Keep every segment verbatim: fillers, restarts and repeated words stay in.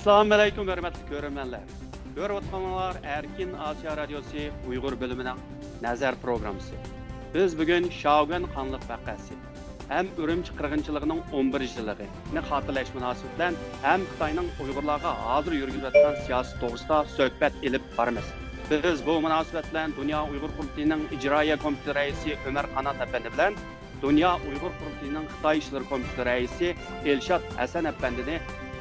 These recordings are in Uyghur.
ئەسسالامۇ ئەلەيكۇم، ھۆرمەتلىك كۆرۈرمەنلەر. كۆرۈۋاتقانلار ئەركىن ئاسىيا رادىيوسى ئۇيغۇر بۆلۈمىنىڭ نەزەر پروگراممىسى. بىز بۈگۈن شياۋگۈەن قانلىق ۋەقەسى ھەم ئۈرۈمچى قىرغىنچىلىقىنىڭ ئون بىرىنچى يىللىقىنى خاتىرىلەش مۇناسىۋىتى بىلەن ھەم خىتاينىڭ ئۇيغۇرلارغا ھازىر يۈرگۈزۈۋاتقان سىياسىتى توغرىسىدا سۆھبەت ئېلىپ بارىمىز. بىز بۇ مۇناسىۋەت بىلەن دۇنيا ئۇيغۇر قۇرۇلتىيىنىڭ ئىجرائىيە كومىتېتى رەئىسى ئۆمەر قانات ئەپەندى بىلەن دۇنيا ئۇيغۇر قۇرۇلتىيىنىڭ خىتاي ئىشلىرى كومىتېتى رەئىسى ئىلشات ھەسەن ئەپەندىنى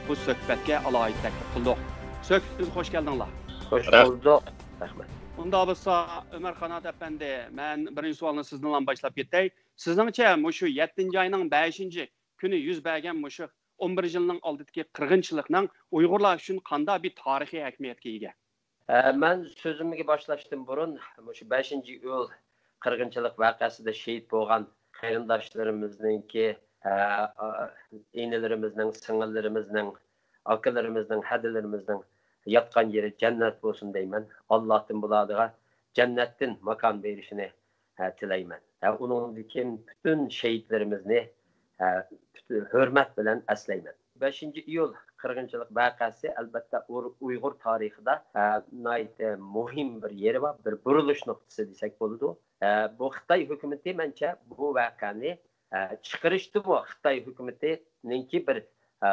بۇ سۆھبەتكە ئالاھىدە تەكلىپ قىلدۇق. سۆھبىتىمىزگە خوش كەلدىڭلار. خوش بولدۇق. رەھمەت. ئۇنداق بولسا، ئۆمەر قانات ئەپەندى، مەن بىرىنچى سوئالنى سىزدىنلا باشلاپ كېتەي. سىزنىڭچە، مۇشۇ يەتتىنچى ئاينىڭ بەشىنچى كۈنى يۈز بەرگەن مۇشۇ ئون بىرىنچى يىلنىڭ ئالدىدىكى قىرغىنچىلىقنىڭ ئۇيغۇرلار ئۈچۈن قانداق بىر تارىخىي ئەھمىيەتكە ئىگە؟ ئە، مەن سۆزۈمگە باشلاشتىن بۇرۇن، مۇشۇ بەشىنچى ئىيۇل قىرغىنچىلىق ۋەقەسىدە شېھىت بولغان قېرىنداشلىرىمىزنىڭكى، ئە، ئا-، ئىنىلىرىمىزنىڭ، سىڭىللىرىمىزنىڭ، ئاكىلىرىمىزنىڭ، ھەدىلىرىمىزنىڭ ياتقان يېرى جەننەت بولسۇن دەيمەن. ئاللاھتىن بۇلارغا جەننەتتىن ماكان بېرىشىنى، ئە، تىلەيمەن. ئە، ئۇنىڭدىن كېيىن پۈتۈن شېھىتلىرىمىزنى، ئە، پۈتۈن ھۆرمەت بىلەن ئەسلەيمەن. بەشىنچى ئىيۇل قىرغىنچىلىق ۋەقەسى، ئەلبەتتە، ئۇر-، ئۇيغۇر تارىخىدا، ئە، ناھايىتى مۇھىم بىر يېرى بار، بىر بۇرۇلۇش نۇقتىسى دېسەك بولىدۇ. ئە، بۇ خىتاي ھۆكۈمىتى، مەنچە، بۇ ۋەقەنى، ئە، چىقىرىشتىمۇ خىتاي ھۆكۈمىتىنىڭكى بىر، ئە،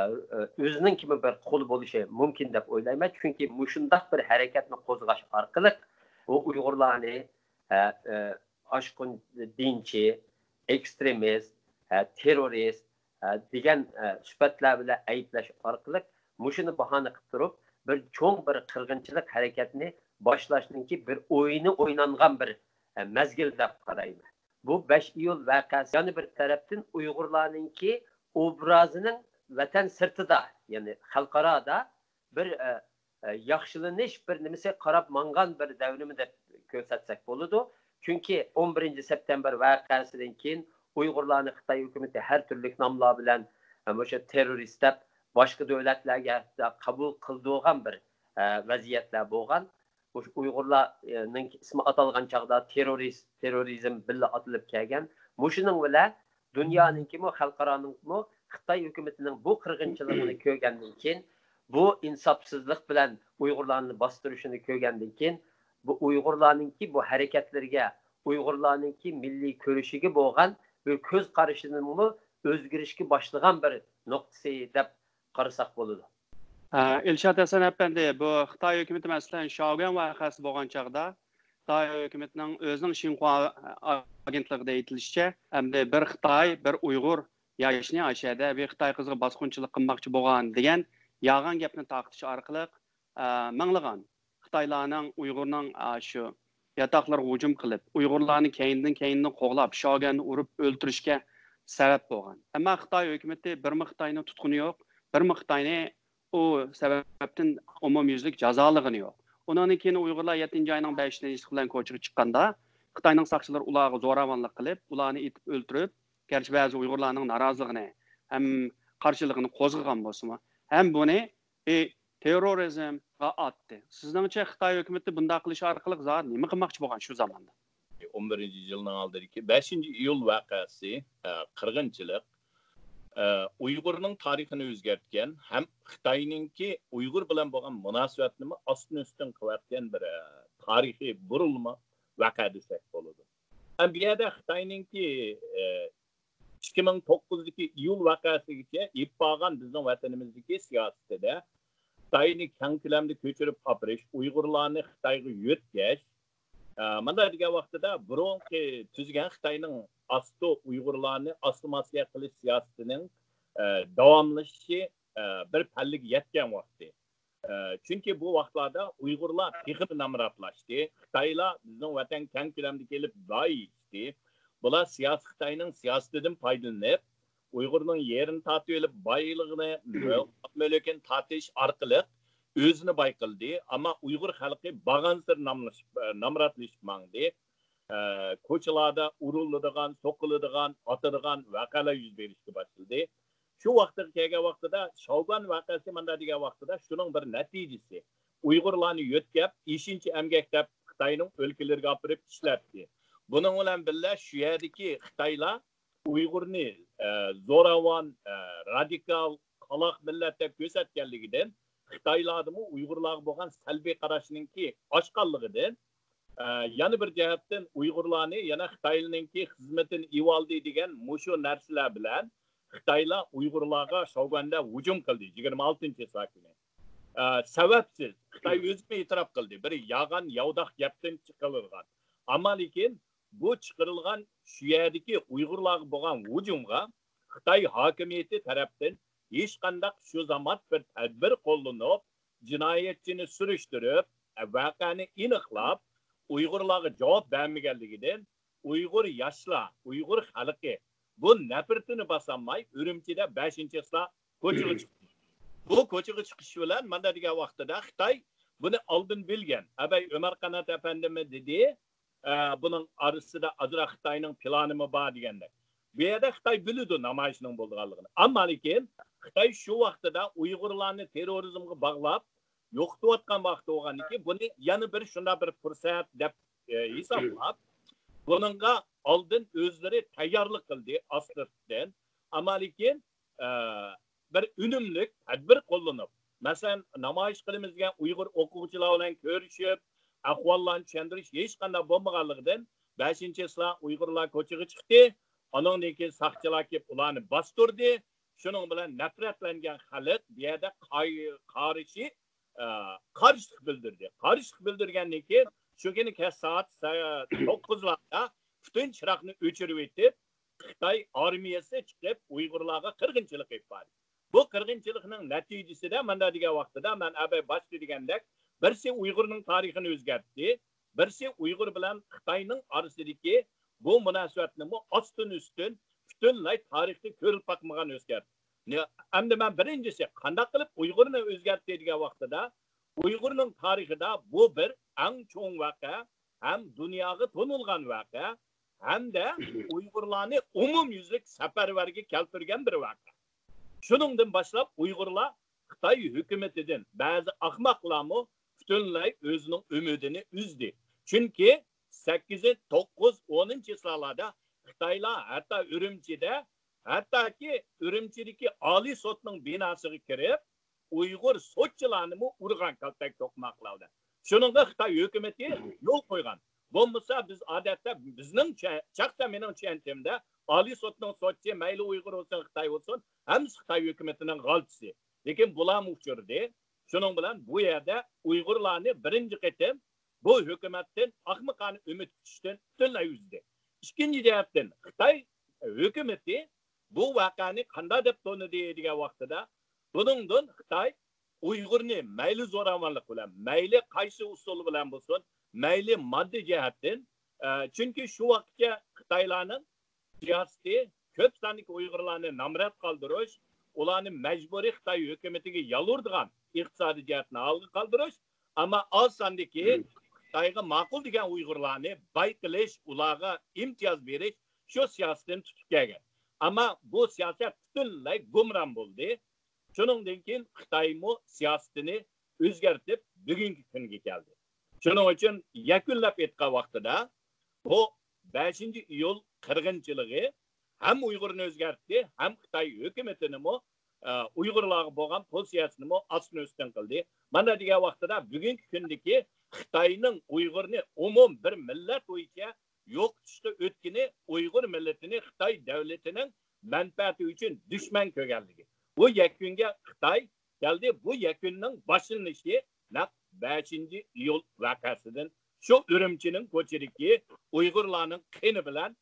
ئۆزىنىڭكىمۇ بىر قولى بولۇشى مۇمكىن دەپ ئويلايمەن. چۈنكى مۇشۇنداق بىر ھەرىكەتنى قوزغاش ئارقىلىق بۇ ئۇيغۇرلارنى، ئە، ئە، ئاشقۇن دىنچى، ئېكسترېمىست، ئە، تېررورىست، ئە، دېگەن، ئە، سۈپەتلەر بىلەن ئەيىبلەش ئارقىلىق مۇشۇنى باھانە قىلىپ تۇرۇپ، بىر چوڭ بىر قىرغىنچىلىق ھەرىكەتنى باشلاشنىڭكى بىر ئويۇنى ئوينانغان بىر، ئە، مەزگىل دەپ قارايمەن. بۇ بەش ئىيۇل ۋەقەسى يەنە بىر تەرەپتىن ئۇيغۇرلارنىڭكى ئوبرازىنىڭ ۋەتەن سىرتىدا، يەنى خەلقئارادا بىر، ئە، ئە، ياخشىلىنىش بىر نېمىسى قاراپ ماڭغان بىر دەۋرىمى دەپ كۆرسەتسەك بولىدۇ. چۈنكى ئون بىرىنچى سەپتەمبەر ۋەقەسىدىن كېيىن ئۇيغۇرلارنى خىتاي ھۆكۈمىتى ھەر تۈرلۈك ناملار بىلەن، ئە، مۇشۇ تېررورىست دەپ باشقا دۆلەتلەرگە ھەتتا قوبۇل قىلدۇرغان بىر، ئە، ۋەزىيەتلەر بولغان. مۇشۇ ئۇيغۇرلارنىڭ ئىسمى ئاتالغان چاغدا تېررورىست، تېررورىزم بىللە ئاتىلىپ كەلگەن. مۇشۇنىڭ بىلەن دۇنيانىڭكىمۇ، خەلقئارانىڭمۇ خىتاي ھۆكۈمىتىنىڭ بۇ قىرغىنچىلىقىنى كۆرگەندىن كېيىن، بۇ ئىنساپسىزلىق بىلەن ئۇيغۇرلارنى باستۇرۇشىنى كۆرگەندىن كېيىن، بۇ ئۇيغۇرلارنىڭكى بۇ ھەرىكەتلىرىگە، ئۇيغۇرلارنىڭكى مىللىي كۈرىشىگە بولغان بىر كۆز قارىشىنىڭمۇ ئۆزگىرىشكە باشلىغان بىر نۇقتىسى دەپ قارىساق بولىدۇ. ئە، ئىلشات ھەسەن ئەپەندى، بۇ خىتاي ھۆكۈمىتى، مەسىلەن، شياۋگۈەن ۋەقەسى بولغان چاغدا، خىتاي ھۆكۈمىتىنىڭ ئۆزىنىڭ شىنخۇا ئاگېنتلىقىدا ئېيتىلىشىچە، ئەمدى بىر خىتاي، بىر ئۇيغۇر ياشنى ئاشەدە بىر خىتاي قىزىغا باسقۇنچىلىق قىلماقچى بولغان دېگەن يالغان گەپنى تارقىتىش ئارقىلىق، ئە، مىڭلىغان خىتايلارنىڭ، ئۇيغۇرنىڭ، ئە، شۇ ياتاقلىرىغا ھۇجۇم قىلىپ، ئۇيغۇرلارنى كەينىدىن، كەينىدىن قوغلاپ، شياۋگۈەننى ئۇرۇپ ئۆلتۈرۈشكە سەۋەب بولغان. ئەمما خىتاي ھۆكۈمىتى بىرمۇ خىتاينى تۇتقىنى يوق، بىرمۇ خىتاينى ئۇ سەۋەبتىن ئومۇميۈزلۈك جازالىغىنى يوق. ئۇنىڭدىن كېيىن ئۇيغۇرلار يەتتىنچى ئاينىڭ بەشىنچىسى بىلەن كوچىغا چىققاندا، خىتاينىڭ ساقچىلىرى ئۇلارغا زوراۋانلىق قىلىپ، ئۇلارنى ئېتىپ ئۆلتۈرۈپ، گەرچە بەزى ئۇيغۇرلارنىڭ نارازىلىقىنى ھەم قارشىلىقىنى قوزغىغان بولسىمۇ، ھەم بۇنى ئى، تېررورىزمغا ئاتتى. سىزنىڭچە، خىتاي ھۆكۈمىتى بۇنداق قىلىش ئارقىلىق زادى نېمە قىلماقچى بولغان شۇ زاماندا؟ ئون بىرىنچى يىلنىڭ ئالدىدىكى بەشىنچى ئىيۇل ۋەقەسى، ئە، قىرغىنچىلىق، ئە، ئۇيغۇرنىڭ تارىخىنى ئۆزگەرتكەن ھەم خىتاينىڭكى ئۇيغۇر بىلەن بولغان مۇناسىۋەتنىمۇ ئاستىن-ئۈستۈن قىلىۋەتكەن بىر، ئە، تارىخىي بۇرۇلما ۋەقە دېسەك بولىدۇ. ھەم بۇ يەردە خىتاينىڭكى، ئە، ئىككى مىڭ توققۇزدىكى ئىيۇل ۋەقەسىگىچە ئېلىپ بارغان بىزنىڭ ۋەتىنىمىزدىكى سىياسىتىدە خىتاينى كەڭ كۆلەمدە كۆچۈرۈپ ئاپىرىش، ئۇيغۇرلارنى خىتايغا يۆتكەش، ئە، مانا دېگەن ۋاقتىدا بۇرۇنقى تۈزگەن خىتاينىڭ ئاستو ئۇيغۇرلارنى ئاسسىمىلياتسىيە قىلىش سىياسىتىنىڭ، ئە، داۋاملىشىشى، ئە، بىر پەللىگە يەتكەن ۋاقتى. ئە، چۈنكى بۇ ۋاقىتلاردا ئۇيغۇرلار تېخىمۇ نامراتلاشتى. خىتايلار بىزنىڭ ۋەتەنگە كەڭ كۆلەمدە كېلىپ زايە ئىچتى. بۇلار سىياسىي، خىتاينىڭ سىياسىتىدىن پايدىلىنىپ، ئۇيغۇرنىڭ يېرىنى تارتىۋېلىپ، بايلىقىنى، مال-مۈلكىنى تارتىش ئارقىلىق ئۆزىنى باي قىلدى. ئەمما ئۇيغۇر خەلقى بارغانسېرى ناملىشىپ، نامراتلىشىپ ماڭدى. ئە، كوچىلاردا ئۇرۇلىدىغان، سوقۇلىدىغان، ئاتىدىغان ۋەقەلەر يۈز بېرىشكە باشلىدى. شۇ ۋاقتىغا كەلگەن ۋاقتىدا، شياۋگۈەن ۋەقەسى مانا دېگەن ۋاقتىدا شۇنىڭ بىر نەتىجىسى. ئۇيغۇرلارنى يۆتكەپ، ئېشىنچا ئەمگەك دەپ خىتاينىڭ ئۆلكىلىرىگە ئاپىرىپ ئىشلەتتى. بۇنىڭ بىلەن بىللە شۇ يەردىكى خىتايلار ئۇيغۇرنى، ئە، زوراۋان، ئە، رادىكال، قالاق مىللەت دەپ كۆرسەتكەنلىكىدىن، خىتايلاردىمۇ ئۇيغۇرلارغا بولغان سەلبىي قاراشنىڭكى ئاشقانلىقىدىن، ئە، يەنە بىر جەھەتتىن ئۇيغۇرلارنى يەنە خىتايلارنىڭكى خىزمىتىنى ئېۋالدى دېگەن مۇشۇ نەرسىلەر بىلەن خىتايلار ئۇيغۇرلارغا شاۋگۈەندە ھۇجۇم قىلدى يىگىرمە ئالتىنچى چىسلا كۈنى. ئە، سەۋەبسىز، خىتاي ئۆزىمۇ ئېتىراپ قىلدى، بىر يالغان ياۋىداق گەپتىن چىقىرىلغان. ئەمما لېكىن بۇ چىقىرىلغان شۇ يەردىكى ئۇيغۇرلارغا بولغان ھۇجۇمغا خىتاي ھاكىمىيىتى تەرەپتىن ھېچقانداق شۇ زامات بىر تەدبىر قوللىنىپ، جىنايەتچىنى سۈرۈشتۈرۈپ، ۋەقەنى ئېنىقلاپ، ئۇيغۇرلارغا جاۋاب بەرمىگەنلىكىدىن ئۇيغۇر ياشلار، ئۇيغۇر خەلقى بۇ نەپرىتىنى باسالماي، ئۈرۈمچىدە بەشىنچى چىسلا كوچىغا چىقتى. بۇ كوچىغا چىقىش بىلەن مانا دېگەن ۋاقتىدا خىتاي بۇنى ئالدىن بىلگەن. ئەبەي ئۆمەر قانات ئەپەندىمۇ دېدى، ئە، بۇنىڭ ئارىسىدا ئازراق خىتاينىڭ پىلانىمۇ بار دېگەندەك. بۇ يەردە خىتاي بىلىدۇ نامايىشنىڭ بولىدىغانلىقىنى. ئەمما لېكىن خىتاي شۇ ۋاقتىدا ئۇيغۇرلارنى تېررورىزمغا باغلاپ يوقىتىۋاتقان ۋاقتى بولغاندىكىن، بۇنى يەنە بىر شۇنداق بىر پۇرسەت دەپ، ئە، ھېسابلاپ، بۇنىڭغا ئالدىن ئۆزلىرى تەييارلىق قىلدى ئاستىرتىن. ئەمما لېكىن، ئە، بىر ئۈنۈملۈك تەدبىر قوللىنىپ، مەسىلەن، نامايىش قىلىمىز دېگەن ئۇيغۇر ئوقۇغۇچىلار بىلەن كۆرۈشۈپ، ئەھۋاللارنى چۈشەندۈرۈش، ھېچقانداق بولمىغانلىقىدىن، بەشىنچى چىسلا ئۇيغۇرلار كوچىغا چىقتى. ئانىڭدىن كېيىن ساقچىلار كېلىپ ئۇلارنى باستۇردى. شۇنىڭ بىلەن نەپرەتلەنگەن خەلق بۇ يەردە قاي-، قارشى، ئە، قارشىلىق بىلدۈردى. قارشىلىق بىلدۈرگەندىن كېيىن، شۇ كۈنى كەچ سائەت سە-، توققۇزلاردا پۈتۈن چىراغنى ئۆچۈرۈۋېتىپ، خىتاي ئارمىيەسى چىقىپ، ئۇيغۇرلارغا قىرغىنچىلىق ئېلىپ باردى. بۇ قىرغىنچىلىقنىڭ نەتىجىسىدە، مانا دېگەن ۋاقتىدا مەن ئەبەي باشتا دېگەندەك، بىرسى ئۇيغۇرنىڭ تارىخىنى ئۆزگەرتتى، بىرسى ئۇيغۇر بىلەن خىتاينىڭ ئارىسىدىكى بۇ مۇناسىۋەتنىمۇ ئاستىن-ئۈستۈن پۈتۈنلەي تارىختا كۆرۈلۈپ باقمىغان ئۆزگەرتتى. نى-، ئەمدى مەن بىرىنچىسى قانداق قىلىپ ئۇيغۇرنى ئۆزگەرتتى دېگەن ۋاقتىدا، ئۇيغۇرنىڭ تارىخىدا بۇ بىر ئەڭ چوڭ ۋەقە ھەم دۇنياغا تونۇلغان ۋەقە ھەمدە ئۇيغۇرلارنى ئومۇميۈزلۈك سەپەرۋەرگە كەلتۈرگەن بىر ۋەقە. شۇنىڭدىن باشلاپ ئۇيغۇرلار خىتاي ھۆكۈمىتىدىن، بەزى ئاخماقلارمۇ پۈتۈنلەي ئۆزىنىڭ ئۈمىدىنى ئۈزدى. چۈنكى سەككىزىنچى، توققۇز، ئونىنچى چىسلالاردا خىتايلار ھەتتا ئۈرۈمچىدە، ھەتتاكى ئۈرۈمچىدىكى ئالىي سوتنىڭ بىناسىغا كىرىپ، ئۇيغۇر سوتچىلارنىمۇ ئۇرغان كالتەك توقماقلار بىلەن. شۇنىڭغا خىتاي ھۆكۈمىتى يول قويغان. بولمىسا بىز ئادەتتە، بىزنىڭ چە-، شەخسەن مېنىڭ چۈشەنچەمدە، ئالىي سوتنىڭ سوتچى مەيلى ئۇيغۇر بولسۇن، خىتاي بولسۇن، ھەممىسى خىتاي ھۆكۈمىتىنىڭ غالتىسى. لېكىن بۇلارمۇ ئۇچرىدى. شۇنىڭ بىلەن بۇ يەردە ئۇيغۇرلارنى بىرىنچى قېتىم بۇ ھۆكۈمەتتىن ئاخمىقانە ئۈمىد كۈتۈشتىن پۈتۈنلەي ئۈزدى. ئىككىنچى جەھەتتىن، خىتاي ھۆكۈمىتى بۇ ۋەقەنى قانداق دەپ تونۇدى دېگەن ۋاقتىدا، بۇنىڭدىن خىتاي ئۇيغۇرنى مەيلى زوراۋانلىق بىلەن، مەيلى قايسى ئۇسۇل بىلەن بولسۇن، مەيلى ماددىي جەھەتتىن، ئە، چۈنكى شۇ ۋاقىتقىچە خىتايلارنىڭ سىياسىتى كۆپ ساندىكى ئۇيغۇرلارنى نامرات قالدۇرۇش، ئۇلارنى مەجبۇرىي خىتاي ھۆكۈمىتىگە يالۋۇرىدىغان ئىقتىسادىي جەھەتتىن ھالغا قالدۇرۇش، ئەمما ئاز ساندىكى خىتايغا ماقۇل دېگەن ئۇيغۇرلارنى باي قىلىش، ئۇلارغا ئىمتىياز بېرىش، شۇ سىياسىتىنى تۇتۇپ كەلگەن. ئەمما بۇ سىياسەت پۈتۈنلەي گۇمران بولدى. شۇنىڭدىن كېيىن خىتايمۇ سىياسىتىنى ئۆزگەرتىپ، بۈگۈنكى كۈنگە كەلدى. شۇنىڭ ئۈچۈن يەكۈنلەپ ئېيتقان ۋاقتىدا، بۇ بەشىنچى ئىيۇل قىرغىنچىلىقى ھەم ئۇيغۇرنى ئۆزگەرتتى، ھەم خىتاي ھۆكۈمىتىنىمۇ، ئە، ئۇيغۇرلارغا بولغان پوزىتسىيەسىنىمۇ ئاستىن ئۈستۈن قىلدى. مانا دېگەن ۋاقتىدا بۈگۈنكى كۈندىكى خىتاينىڭ ئۇيغۇرنى ئومۇم بىر مىللەت بويىچە يوقىتىشقا ئۆتكىنى ئۇيغۇر مىللىتىنى خىتاي دۆلىتىنىڭ مەنپەئەتى ئۈچۈن دۈشمەن كۆرگەنلىكى. بۇ يەكۈنگە خىتاي كەلدى. بۇ يەكۈننىڭ باشلىنىشى نەق بەشىنچى ئىيۇل ۋەقەسىدىن، شۇ ئۈرۈمچىنىڭ كوچىدىكى ئۇيغۇرلارنىڭ قېنى بىلەن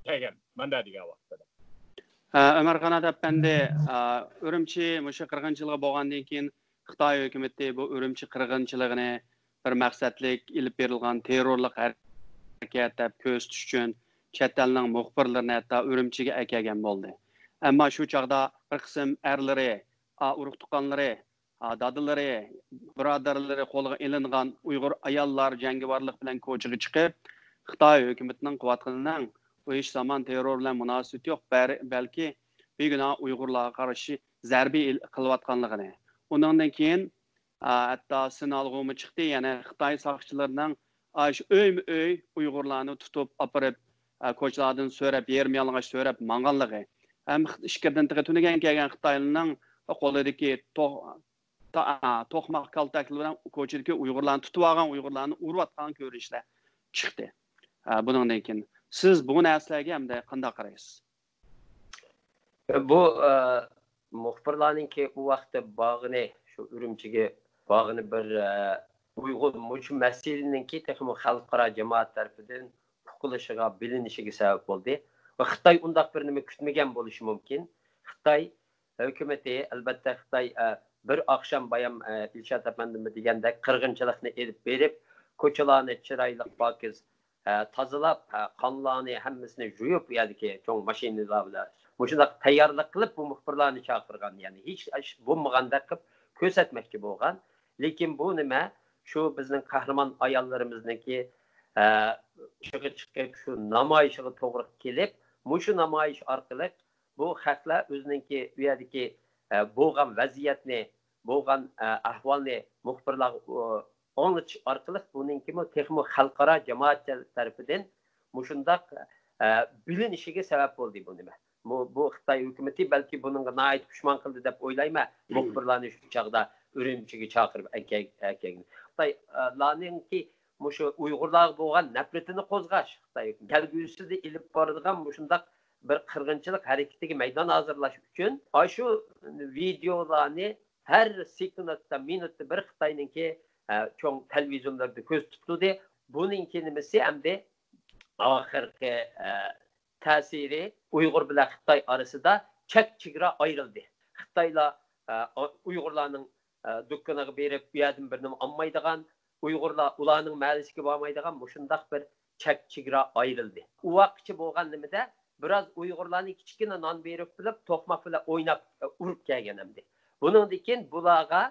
كەلگەن، مانا دېگەن ۋاقتىدا. ئە، ئۆمەر قانات ئەپەندى، ئە، ئۈرۈمچى مۇشۇ قىرغىنچىلىقى بولغاندىن كېيىن خىتاي ھۆكۈمىتى بۇ ئۈرۈمچى قىرغىنچىلىقىنى بىر مەقسەتلىك ئېلىپ بېرىلغان تېررورلۇق ھەرىكەت دەپ كۆرسىتىش ئۈچۈن چەت ئەلنىڭ مۇخبىرلىرىنى ھەتتا ئۈرۈمچىگە ئەكەلگەن بولدى. ئەمما شۇ چاغدا بىر قىسىم ئەرلىرى، ئا، ئۇرۇق تۇغقانلىرى، ئا، دادىلىرى، بۇرادەرلىرى قولغا ئېلىنغان ئۇيغۇر ئاياللار جەڭگىۋارلىق بىلەن كوچىغا چىقىپ، خىتاي ھۆكۈمىتىنىڭ قىلىۋاتقىنىنىڭ بۇ ھېچ زامان تېررور بىلەن مۇناسىۋىتى يوق، بەر-، بەلكى بىگۇناھ ئۇيغۇرلارغا قارشى زەربە ئېل-، قىلىۋاتقانلىقىنى، ئۇنىڭدىن كېيىن، ئا، ھەتتا سىنئالغۇمۇ چىقتى، يەنى خىتاي ساقچىلىرىنىڭ ئاشۇ ئۆيمۇ ئۆي ئۇيغۇرلارنى تۇتۇپ ئاپىرىپ، ئا، كوچىلاردىن سۆرەپ، يېرىم يالىڭاچ سۆرەپ ماڭغانلىقى، ھەم ئىچكىرىدىن تېخى تۈنىگەن كەلگەن خىتايلارنىڭ قولىدىكى تو-، تا-، توقماق كالتەكلىرى بىلەن كوچىدىكى ئۇيغۇرلارنى، تۇتۇۋالغان ئۇيغۇرلارنى ئۇرۇۋاتقان كۆرۈنۈشلەر چىقتى. ئە، بۇنىڭدىن كېيىن سىز بۇ نەرسىلەرگە ئەمدى قانداق قارايسىز؟ بۇ، ئە، مۇخبىرلارنىڭكى ئۇ ۋاقىتتا بارغىنى، شۇ ئۈرۈمچىگە بارغىنى بىر، ئە، ئۇيغۇر مۇشۇ مەسىلىنىڭكى تېخىمۇ خەلقئارا جامائەت تەرىپىدىن ئۇقۇلۇشىغا، بىلىنىشىگە سەۋەب بولدى. ۋە خىتاي ئۇنداق بىر نېمە كۈتمىگەن بولۇشى مۇمكىن. خىتاي ھۆكۈمىتى، ئەلۋەتتە، خىتاي، ئە، بىر ئاخشام بايام، ئە، ئىلشات ئەپەندىممۇ دېگەندەك قىرغىنچىلىقنى ئېلىپ بېرىپ، كوچىلارنى چىرايلىق، پاكىز، ئە، تازىلاپ، ئە، قانلارنى ھەممىسىنى يۇيۇپ، ئۇ يەردىكى چوڭ ماشىنىلار بىلەن مۇشۇنداق تەييارلىق قىلىپ، بۇ مۇخبىرلارنى چاقىرغان. يەنى ھېچ ئىش بولمىغاندەك قىلىپ كۆرسەتمەكچى بولغان. لېكىن بۇ نېمە، شۇ بىزنىڭ قەھرىمان ئاياللىرىمىزنىڭكى، ئە، چىقىپ، شۇ نامايىشىغا توغرا كېلىپ، مۇشۇ نامايىش ئارقىلىق بۇ خەقلەر ئۆزىنىڭكى ئۇ يەردىكى، ئە، بولغان ۋەزىيەتنى، بولغان، ئە، ئەھۋالنى مۇخبىرلارغا، ئۇ، ئاڭلىتىش ئارقىلىق بۇنىڭكىمۇ تېخىمۇ خەلقئارا جامائەت تەرىپىدىن مۇشۇنداق، ئە، بىلىنىشىگە سەۋەب بولدى بۇ نېمە. بۇ، بۇ خىتاي ھۆكۈمىتى بەلكى بۇنىڭغا ناھايىتى پۇشمان قىلدى دەپ ئويلايمەن. مۇخبىرلارنى شۇ چاغدا ئۈرۈمچىگە چاقىرىپ ئەكەل-، ئەكەلگىنى. خىتاي، ئە، لارنىڭكى مۇشۇ ئۇيغۇرلارغا بولغان نەپرىتىنى قوزغاش، خىتاي كەلگۈسىدە ئېلىپ بارىدىغان مۇشۇنداق بىر قىرغىنچىلىق ھەرىكىتىگە مەيدان ھازىرلاش ئۈچۈن ئاشۇ ۋىدېئولارنى ھەر سېكۇنتتا، مىنۇتتا بىر خىتاينىڭكى، ئە، چوڭ تېلېۋىزىيونلىرىدا كۆرسىتىپ تۇردى. بۇنىڭكى نېمىسى ئەمدى ئاخىرقى، ئە، تەسىرى ئۇيغۇر بىلەن خىتاي ئارىسىدا چەك چېگرا ئايرىلدى. خىتايلار، ئە، ئۇيغۇرلارنىڭ، ئە، دۇكىنىغا بېرىپ، ئۇ يەردىن بىر نېمە ئالمايدىغان، ئۇيغۇرلار ئۇلارنىڭ مەھەللىسىگە بارمايدىغان مۇشۇنداق بىر چەك چېگرا ئايرىلدى. ئۇ ۋاقىتقىچە بولغان نېمىدە بىراز ئۇيغۇرلارنى كىچىككىنە نان بېرىپ بىلىپ، توقماق بىلەن ئويناپ، ئە، ئۇرۇپ كەلگەن ئەمدى. بۇنىڭدىن كېيىن بۇلارغا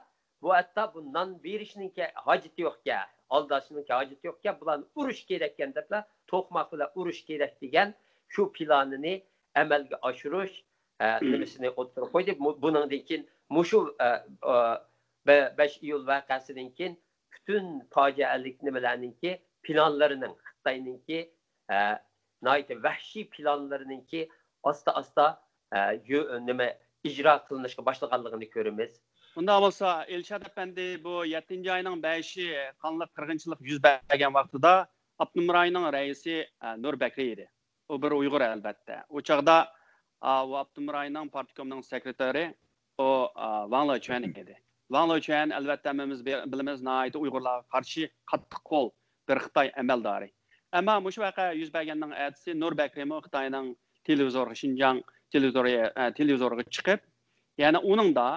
بۇ ھەتتا بۇ نان بېرىشنىڭكى ھاجىتى يوقكەن، ئالداشنىڭكى ھاجىتى يوقكەن، بۇلارنى ئۇرۇش كېرەككەن دەپلا، توقماق بىلەن ئۇرۇش كېرەك دېگەن شۇ پىلانىنى ئەمەلگە ئاشۇرۇش، ئە، نېمىسىنى ئوتتۇرىغا قويدى. بۇ، بۇنىڭدىن كېيىن مۇشۇ، ئە، ئە، بە-، بەش ئىيۇل ۋەقەسىدىن كېيىن پۈتۈن پاجىئەلىك نېمىلەرنىڭكى پىلانلىرىنىڭ، خىتاينىڭكى، ئە، ناھايىتى ۋەھشىي پىلانلىرىنىڭكى ئاستا-ئاستا، ئە، يۆ-، نېمە، ئىجرا قىلىنىشقا باشلىغانلىقىنى كۆرىمىز. ئۇنداق بولسا، ئىلشات ئەپەندى، بۇ يەتتىنچى ئاينىڭ بەشى قانلىق قىرغىنچىلىق يۈز بەرگەن ۋاقتىدا ئاپتونوم رايوننىڭ رەئىسى، ئە، نۇر بەكرى ئىدى. ئۇ بىر ئۇيغۇر، ئەلۋەتتە. ئۇ چاغدا، ئا، ئۇ ئاپتونوم رايوننىڭ پارتكومنىڭ سېكرېتارى، ئۇ، ئا، ۋاڭ لېچۈەن ئىدى. ۋاڭ لېچۈەن، ئەلۋەتتە، ھەممىمىز بى-، بىلىمىز، ناھايىتى ئۇيغۇرلارغا قارشى قاتتىق قول بىر خىتاي ئەمەلدارى. ئەمما مۇشۇ ۋەقە يۈز بەرگەننىڭ ئەتىسى نۇر بەكرىمۇ خىتاينىڭ تېلېۋىزورغا، شىنجاڭ تېلېۋىزورى، ئە، تېلېۋىزورىغا چىقىپ، يەنە ئۇنىڭدا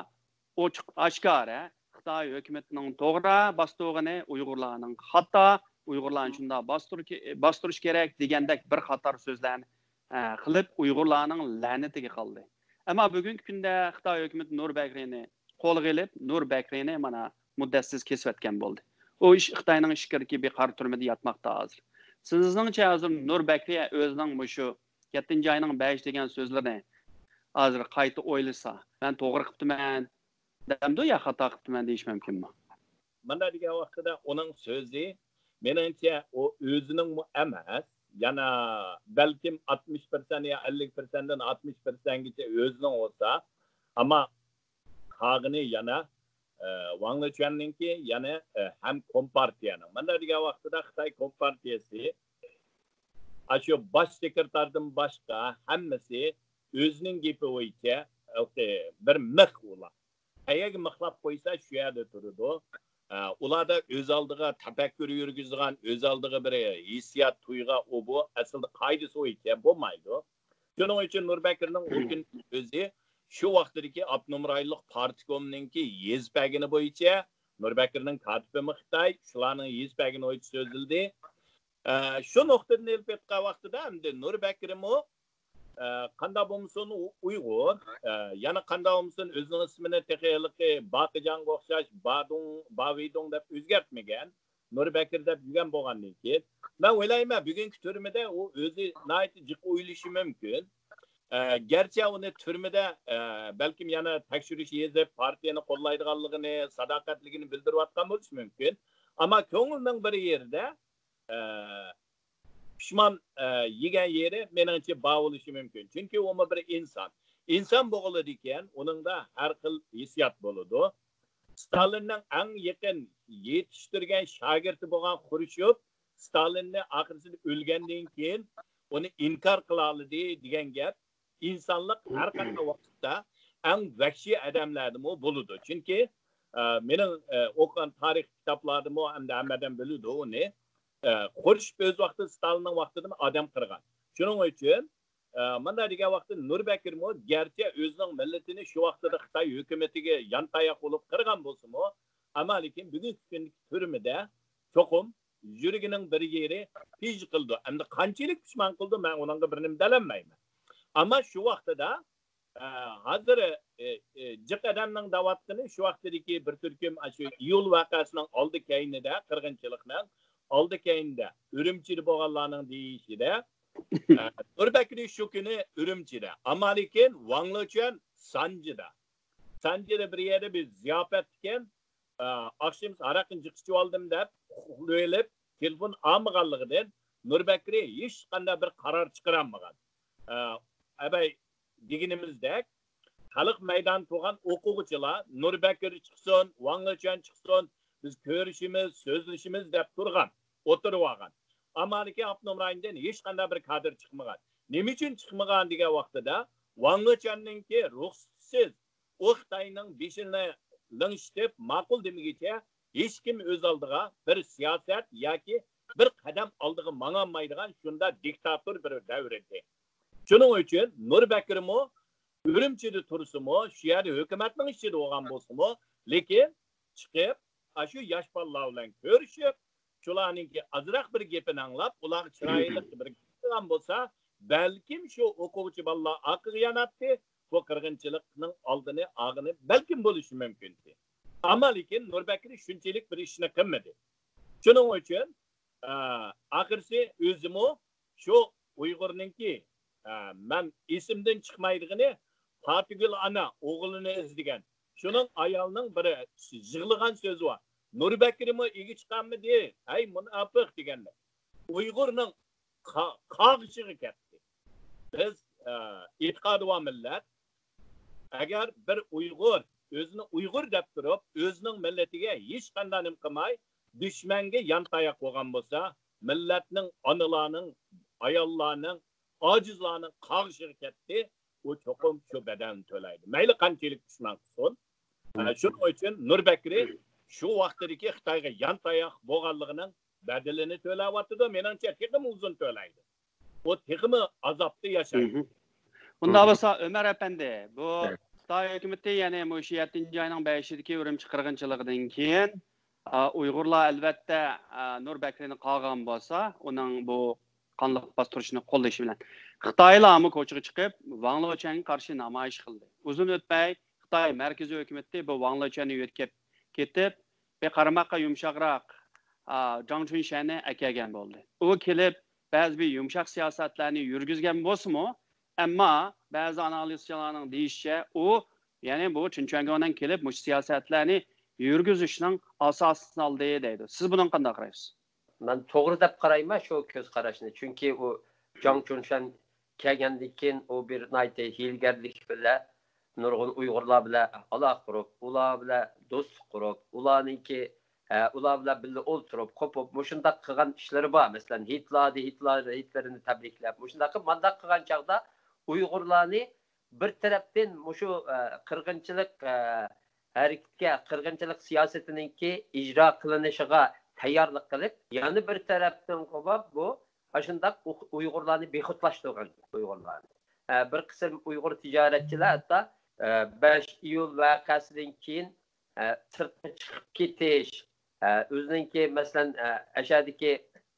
ئوچۇق ئاشكارا خىتاي ھۆكۈمىتىنىڭ توغرا باستۇرغىنى، ئۇيغۇرلارنىڭ خاتا، ئۇيغۇرلارنى شۇنداق باستۇر-، باستۇرۇش كېرەك دېگەندەك بىر قاتار سۆزلەرنى، ئە، قىلىپ، ئۇيغۇرلارنىڭ لەنىتىگە قالدى. ئەمما بۈگۈنكى كۈندە خىتاي ھۆكۈمىتى نۇر بەكرىنى قولغا ئېلىپ، نۇر بەكرىنى مانا مۇددەتسىز كېسىۋەتكەن بولدى. ئۇ ئىش-، خىتاينىڭ ئىچكىرىكى بىر قارا تۈرمىدە ياتماقتا ھازىر. سىزنىڭچە ھازىر نۇر بەكرى ئۆزىنىڭ مۇشۇ يەتتىنچى ئاينىڭ بەشى دېگەن سۆزلىرىنى ھازىر قايتا ئويلىسا، مەن توغرا قىپتىمەن دەمدۇ يا خاتا قىپتىمەن دېيىش مۇمكىنمۇ؟ مانا دېگەن ۋاقتىدا ئۇنىڭ سۆزى، مېنىڭچە، ئۇ ئۆزىنىڭمۇ ئەمەس، يەنە بەلكىم ئاتمىش پىرسەنت يا ئەللىك پىرسەنتتىن ئاتمىش پىرسەنتكىچە ئۆزىنىڭ بولسا، ئەمما قالغىنى يەنە، ئە، ۋاڭ لېچۈەننىڭكى، يەنە، ئە، ھەم كومپارتىيەنىڭ. مانا دېگەن ۋاقتىدا خىتاي كومپارتىيەسى ئاشۇ باش سېكرېتاردىن باشقا ھەممىسى ئۆزىنىڭ گېپى بويىچە، ھېلىقى بىر مىخ ئۇلار. قەيەرگە مىخلاپ قويسا، شۇ يەردە تۇرىدۇ. ئە، ئۇلاردا ئۆز ئالدىغا تەپەككۇر يۈرگۈزىدىغان، ئۆز ئالدىغا بىر ھېسسىيات، تۇيغۇ، ئۇ بۇ ئەسلىدە قائىدىسى بويىچە بولمايدۇ. شۇنىڭ ئۈچۈن نۇر بەكرىنىڭ ئۇ كۈن ئۆزى شۇ ۋاقتىدىكى ئاپتونوم رايونلۇق پارتكومنىڭكى يېزىپ بەرگىنى بويىچە، نۇر بەكرىنىڭ كاتىپىمۇ خىتاي، شۇلارنىڭ يېزىپ بەرگىنى بويىچە سۆزلىدى. ئە، شۇ نۇقتىدىن ئېلىپ ئېيتقان ۋاقتىدا ئەمدى نۇر بەكرىمۇ، ئە، قانداق بولمىسۇن ئۇ-، ئۇيغۇر، ئە، يەنە قانداق بولمىسۇن ئۆزىنىڭ ئىسمىنى تېخى ھېلىقى باقىجانغا ئوخشاش بادۇڭ، باۋىدۇڭ دەپ ئۆزگەرتمىگەن. نۇر بەكرى دەپ يۈرگەن بولغاندىن كېيىن، مەن ئويلايمەن، بۈگۈنكى تۈرمىدە ئۇ ئۆزى ناھايىتى جىق ئويلىشى مۇمكىن. ئە، گەرچە ئۇنى تۈرمىدە، ئە، بەلكىم يەنە تەكشۈرۈش يېزىپ، پارتىيەنى قوللايدىغانلىقىنى، ساداقەتلىكىنى بىلدۈرۈۋاتقان بولۇشى مۇمكىن. ئەمما كۆڭلىنىڭ بىر يېرىدە، ئە، پۇشمان، ئە، يېگەن يېرى مېنىڭچە بار بولۇشى مۇمكىن. چۈنكى ئۇمۇ بىر ئىنسان. ئىنسان بولغىلىدىكەن، ئۇنىڭدا ھەر خىل ھېسسىيات بولىدۇ. ستالىننىڭ ئەڭ يېقىن يېتىشتۈرگەن شاگىرتى بولغان خرۇشچوف ستالىننى ئاخىرسىدا ئۆلگەندىن كېيىن ئۇنى ئىنكار قىلالىدى دېگەن گەپ ئىنسانلىق ھەر قانداق ۋاقىتتا ئەڭ ۋەھشىي ئادەملەردىمۇ بولىدۇ. چۈنكى، ئە، مېنىڭ، ئە، ئوقۇغان تارىخ كىتابلاردىمۇ ئەمدى ھەممە ئادەم بىلىدۇ ئۇنى. ئە، خرۇشچوف ئۆز ۋاقتىدا ستالىننىڭ ۋاقتىدىمۇ ئادەم قىرغان. شۇنىڭ ئۈچۈن، ئە، مۇنداق دېگەن ۋاقىتتا نۇر بەكرىمۇ گەرچە ئۆزىنىڭ مىللىتىنى شۇ ۋاقتىدا خىتاي ھۆكۈمىتىگە يانتاياق بولۇپ قىرغان بولسىمۇ، ئەمما لېكىن بۈگۈنكى كۈندىكى تۈرمىدە چوقۇم يۈرىكىنىڭ بىر يېرى پىژ قىلىدۇ. ئەمدى قانچىلىك پۇشمان قىلىدۇ، مەن ئۇنىڭغا بىر نېمە دېيەلمەيمەن. ئەمما شۇ ۋاقتىدا، ئە، ھازىر، ئە، ئە، جىق ئادەمنىڭ دەۋاتقىنى شۇ ۋاقتىدىكى بىر تۈركۈم ئاشۇ ئىيۇل ۋەقەسىنىڭ ئالدى كەينىدە، قىرغىنچىلىقنىڭ ئالدى كەينىدە، ئۈرۈمچىدە بولغانلارنىڭ دېيىشىدە، ئە، نۇر بەكرى شۇ كۈنى ئۈرۈمچىدە. ئەمما لېكىن ۋاڭ لېچۈەن سانجىدا. سانجىدا بىر يەردە بىر زىياپەت ئىكەن. ئە، ئاخشىمىسى ھاراقنى جىق ئىچىۋالدىم دەپ ئۇخلىۋېلىپ، تېلېفون ئالمىغانلىقىدىن نۇر بەكرى ھېچقانداق بىر قارار چىقىرالمىغان. ئە، ئەبەي دېگىنىمىزدەك، خەلق مەيدانىدا تۇرغان ئوقۇغۇچىلار نۇر بەكرى چىقسۇن، ۋاڭ لېچۈەن چىقسۇن، بىز كۆرۈشىمىز، سۆزلىشىمىز دەپ تۇرغان، ئولتۇرۇۋالغان. ئەمما لېكىن ئاپتونوم رايوندىن ھېچقانداق بىر كادىر چىقمىغان. نېمە ئۈچۈن چىقمىغان دېگەن ۋاقتىدا، ۋاڭ لېچۈەننىڭكى رۇخسىتىسىز ئۇ خىتاينىڭ بېشىنى لىڭشىتىپ ماقۇل دېمىگىچە ھېچكىم ئۆز ئالدىغا بىر سىياسەت ياكى بىر قەدەم ئالدىغا ماڭالمايدىغان شۇنداق دىكتاتور بىر دەۋر ئىدى. شۇنىڭ ئۈچۈن نۇر بەكرىمۇ ئۈرۈمچىدە تۇرسىمۇ، شۇ يەردە ھۆكۈمەتنىڭ ئىچىدە بولغان بولسىمۇ، لېكىن چىقىپ، ئاشۇ ياش بالىلار بىلەن كۆرۈشۈپ، شۇلارنىڭكى ئازراق بىر گېپىنى ئاڭلاپ، ئۇلارغا چىرايلىق بىر گەپ قىلغان بولسا، بەلكىم شۇ ئوقۇغۇچى بالىلار ئارقىغا ياناتتى، بۇ قىرغىنچىلىقنىڭ ئالدىنى ئالغىنى بەلكىم بولۇشى مۇمكىنتى. ئەمما لېكىن نۇر بەكرى شۇنچىلىك بىر ئىشنى قىلمىدى. شۇنىڭ ئۈچۈن، ئە، ئاخىرسى ئۆزىمۇ شۇ ئۇيغۇرنىڭكى، ئە، مەن ئېسىمدىن چىقمايدىغىنى پاتىگۈل ئانا ئوغلىنى ئىزدىگەن. شۇنىڭ ئايالنىڭ بىر يىغلىغان سۆزى بار. نۇر بەكرىمۇ ئىگە چىقالمىدى. ھەي، مۇناپىق دېگەندەك. ئۇيغۇرنىڭ قا-، قاغىشىغا كەتتى. بىز، ئە، ئېتىقادى بار مىللەت. ئەگەر بىر ئۇيغۇر ئۆزىنى ئۇيغۇر دەپ تۇرۇپ، ئۆزىنىڭ مىللىتىگە ھېچقانداق نېمە قىلماي، دۈشمەنگە يانتاياق بولغان بولسا، مىللەتنىڭ، ئانىلارنىڭ، ئاياللارنىڭ، ئاجىزلارنىڭ قاغىشىغا كەتتى، ئۇ چوقۇم شۇ بەدەلنى تۆلەيدۇ. مەيلى قانچىلىك پۇشمان قىلسۇن. ئە، شۇنىڭ ئۈچۈن نۇر بەكرى شۇ ۋاقتىدىكى خىتايغا يانتاياق بولغانلىقىنىڭ بەدىلىنى تۆلەۋاتىدۇ. مېنىڭچە، تېخىمۇ ئۇزۇن تۆلەيدۇ. ئۇ تېخىمۇ ئازابتا ياشايدۇ. مھم. ئۇنداق بولسا، ئۆمەر ئەپەندى، بۇ خىتاي ھۆكۈمىتى، يەنى مۇشۇ يەتتىنچى ئاينىڭ بەشىدىكى ئۈرۈمچى قىرغىنچىلىقىدىن كېيىن، ئا، ئۇيغۇرلار ئەلۋەتتە، ئا، نۇر بەكرىنى قاغان بولسا، ئۇنىڭ بۇ قانلىق باستۇرۇشنى قوللىشى بىلەن خىتايلارمۇ كوچىغا چىقىپ، ۋاڭ لېچۈەنگە قارشى نامايىش قىلدى. ئۇزۇن ئۆتمەي، خىتاي مەركىزىي ھۆكۈمىتى بۇ ۋاڭ لېچۈەننى يۆتكەپ كېتىپ، بىر قارىماققا يۇمشاقراق، ئا، جاڭ چۈنشەننى ئەكەلگەن بولدى. ئۇ كېلىپ، بەزى بىر يۇمشاق سىياسەتلەرنى يۈرگۈزگەن بولسىمۇ، ئەمما بەزى ئانالىزچىلارنىڭ دېيىشىچە، ئۇ، يەنى بۇ چۈن چۈەنگوڭدىن كېلىپ، مۇشۇ سىياسەتلەرنى يۈرگۈزۈشنىڭ ئاساسىنى سالدى دەيدۇ. سىز بۇنىڭغا قانداق قارايسىز؟ مەن توغرا دەپ قارايمەن شۇ كۆز قاراشنى. چۈنكى ئۇ جاڭ چۈنشەن كەلگەندىن كېيىن ئۇ بىر ناھايىتى ھىيلىگەرلىك بىلەن نۇرغۇن ئۇيغۇرلار بىلەن ئالاقە قۇرۇپ، ئۇلار بىلەن دوستلۇق قۇرۇپ، ئۇلارنىڭكى، ئە، ئۇلار بىلەن بىللە ئولتۇرۇپ، قوپۇپ، مۇشۇنداق قىلغان ئىشلىرى بار. مەسىلەن، ھېيتلاردا، ھېيتلار، ھېيتلىرىنى تەبرىكلەپ، مۇشۇنداق قىلىپ، مانداق قىلغان چاغدا ئۇيغۇرلارنى بىر تەرەپتىن مۇشۇ، ئە، قىرغىنچىلىق، ئە، ھەرىكىتىگە، قىرغىنچىلىق سىياسىتىنىڭكى ئىجرا قىلىنىشىغا تەييارلىق قىلىپ، يەنە بىر تەرەپتىن قوبۇپ، بۇ ئاشۇنداق ئۇ-، ئۇيغۇرلارنى بىخۇدلاشتۇرغان ئۇيغۇرلارنى. ئە، بىر قىسىم ئۇيغۇر تىجارەتچىلەر ھەتتا، ئە، بەش ئىيۇل ۋەقەسىدىن كېيىن، ئە، سىرتقا چىقىپ كېتىش، ئە، ئۆزىنىڭكى، مەسىلەن، ئە، ئەشەدىكى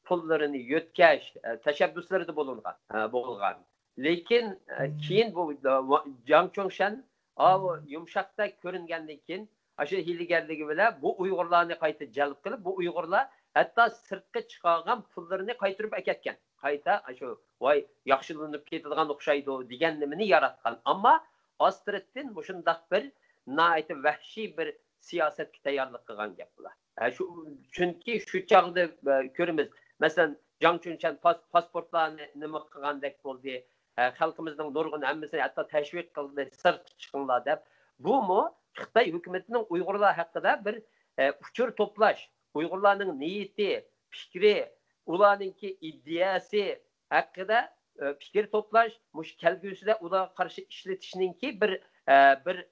پۇللىرىنى يۆتكەش، ئە، تەشەببۇسلىرىدا بولۇنغان، ئە، بولغان. لېكىن، ئە، كېيىن بۇ، ئە، جاڭ چۈنشەن، ئاۋۇ يۇمشاقتەك كۆرۈنگەندىن كېيىن، ئاشۇ ھىيلىگەرلىكى بىلەن بۇ ئۇيغۇرلارنى قايتا جەلپ قىلىپ، بۇ ئۇيغۇرلار ھەتتا سىرتقا چىقارغان پۇللىرىنى قايتۇرۇپ ئەكەتكەن. قايتا، ئاشۇ، ۋاي، ياخشىلىنىپ كېتىدىغان ئوخشايدۇ، دېگەن نېمىنى ياراتقان. ئەمما ئاستىرتتىن مۇشۇنداق بىر ناھايىتى ۋەھشىي بىر سىياسەتكە تەييارلىق قىلغان گەپ بۇلار. ھە، شۇ، چۈنكى شۇ چاغدا، ئە، كۆرىمىز. مەسىلەن، جاڭ چۈنشەن پاس-، پاسپورتلارنى نېمە قىلغاندەك بولدى. ھە، خەلقىمىزنىڭ نۇرغۇن ھەممىسىنى ھەتتا تەشۋىق قىلدى، سىرتقا چىقىڭلار دەپ. بۇمۇ خىتاي ھۆكۈمىتىنىڭ ئۇيغۇرلار ھەققىدە بىر ئۇچۇر توپلاش، ئۇيغۇرلارنىڭ نىيىتى، پىكرى، ئۇلارنىڭكى ئىدىيەسى ھەققىدە پىكىر توپلاش، مۇشۇ كەلگۈسىدە ئۇلارغا قارشى ئىشلىتىشنىڭكى بىر بىر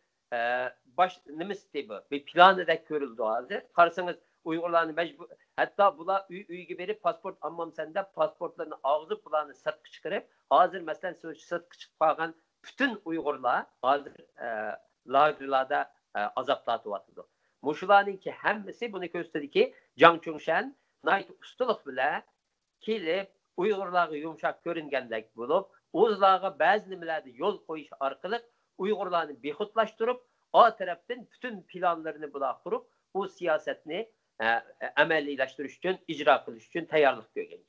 باش نېمىسى بۇ، بىر پىلانىدەك كۆرۈلىدۇ ھازىر. قارىسىڭىز، ئۇيغۇرلارنى مەجبۇر، ھەتتا بۇلار ئۆي ئۆيگە بېرىپ پاسپورت ئالمامسەن دەپ پاسپورتلىرىنى ئاغزۇپ بۇلارنى سىرتقا چىقىرىپ، ھازىر مەسىلەن شۇ سىرتقا چىقىپ قالغان پۈتۈن ئۇيغۇرلار ھازىر لاگېرلاردا ئازاب تارتىۋاتىدۇ. مۇشۇلارنىڭكى ھەممىسى بۇنى كۆرسىتىدۇكى، جاڭ چۈڭشەن ناھايىتى ئۇستىلىق بىلەن كېلىپ، ئۇيغۇرلارغا يۇمشاق كۆرۈنگەندەك بولۇپ، ئۇلارغا بەزى نېمىلەردە يول قويۇش ئارقىلىق ئۇيغۇرلارنى بىخۇدلاشتۇرۇپ، ئا تەرەپتىن پۈتۈن پىلانلىرىنى بۇلار قۇرۇپ، ئۇ سىياسەتنى ئە، ئەمەلىيلەشتۈرۈش ئۈچۈن، ئىجرا قىلىش ئۈچۈن تەييارلىق كۆرگەن.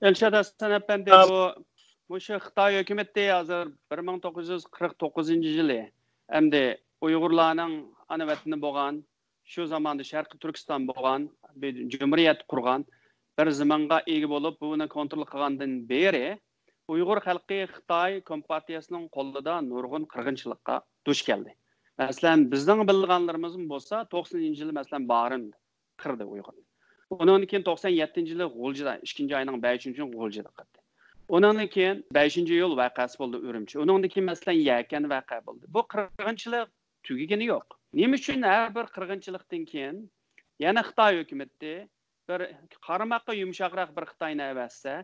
ئەلشاد ھەسەن ئەپەندى، بۇ، مۇشۇ خىتاي ھۆكۈمىتى ھازىر بىر مىڭ توققۇز يۈز قىرىق توققۇزىنچى يىلى ئەمدى ئۇيغۇرلارنىڭ ئانا ۋەتىنى بولغان، شۇ زاماندا شەرقىي تۈركىستان بولغان، بىر جۇمھۇرىيەت قۇرغان، بىر زېمىنغا ئىگە بولۇپ، بۇنى كونترول قىلغاندىن بېرى، ئۇيغۇر خەلقى خىتاي كومپارتىيەسىنىڭ قولىدا نۇرغۇن قىرغىنچىلىققا دۇچ كەلدى. مەسىلەن، بىزنىڭ بىلىدىغانلىرىمىزمۇ بولسا، توقسىنىنچى يىلى، مەسىلەن، بارىن قىردى ئۇيغۇرنى. ئۇنىڭدىن كېيىن توقسان يەتتىنچى يىلى غۇلجىدا، ئىككىنچى ئاينىڭ بەشىنچى كۈنى غۇلجىدا قىردى. ئۇنىڭدىن كېيىن بەشىنچى ئىيۇل ۋەقەسى بولدى ئۈرۈمچى. ئۇنىڭدىن كېيىن، مەسىلەن، يەكەن ۋەقە بولدى. بۇ قىرغىنچىلىق تۈگىگىنى يوق. نېمە ئۈچۈن ھەر بىر قىرغىنچىلىقتىن كېيىن يەنە خىتاي ھۆكۈمىتى بىر قارىماققا يۇمشاقراق بىر خىتاينى ئەۋەتسە،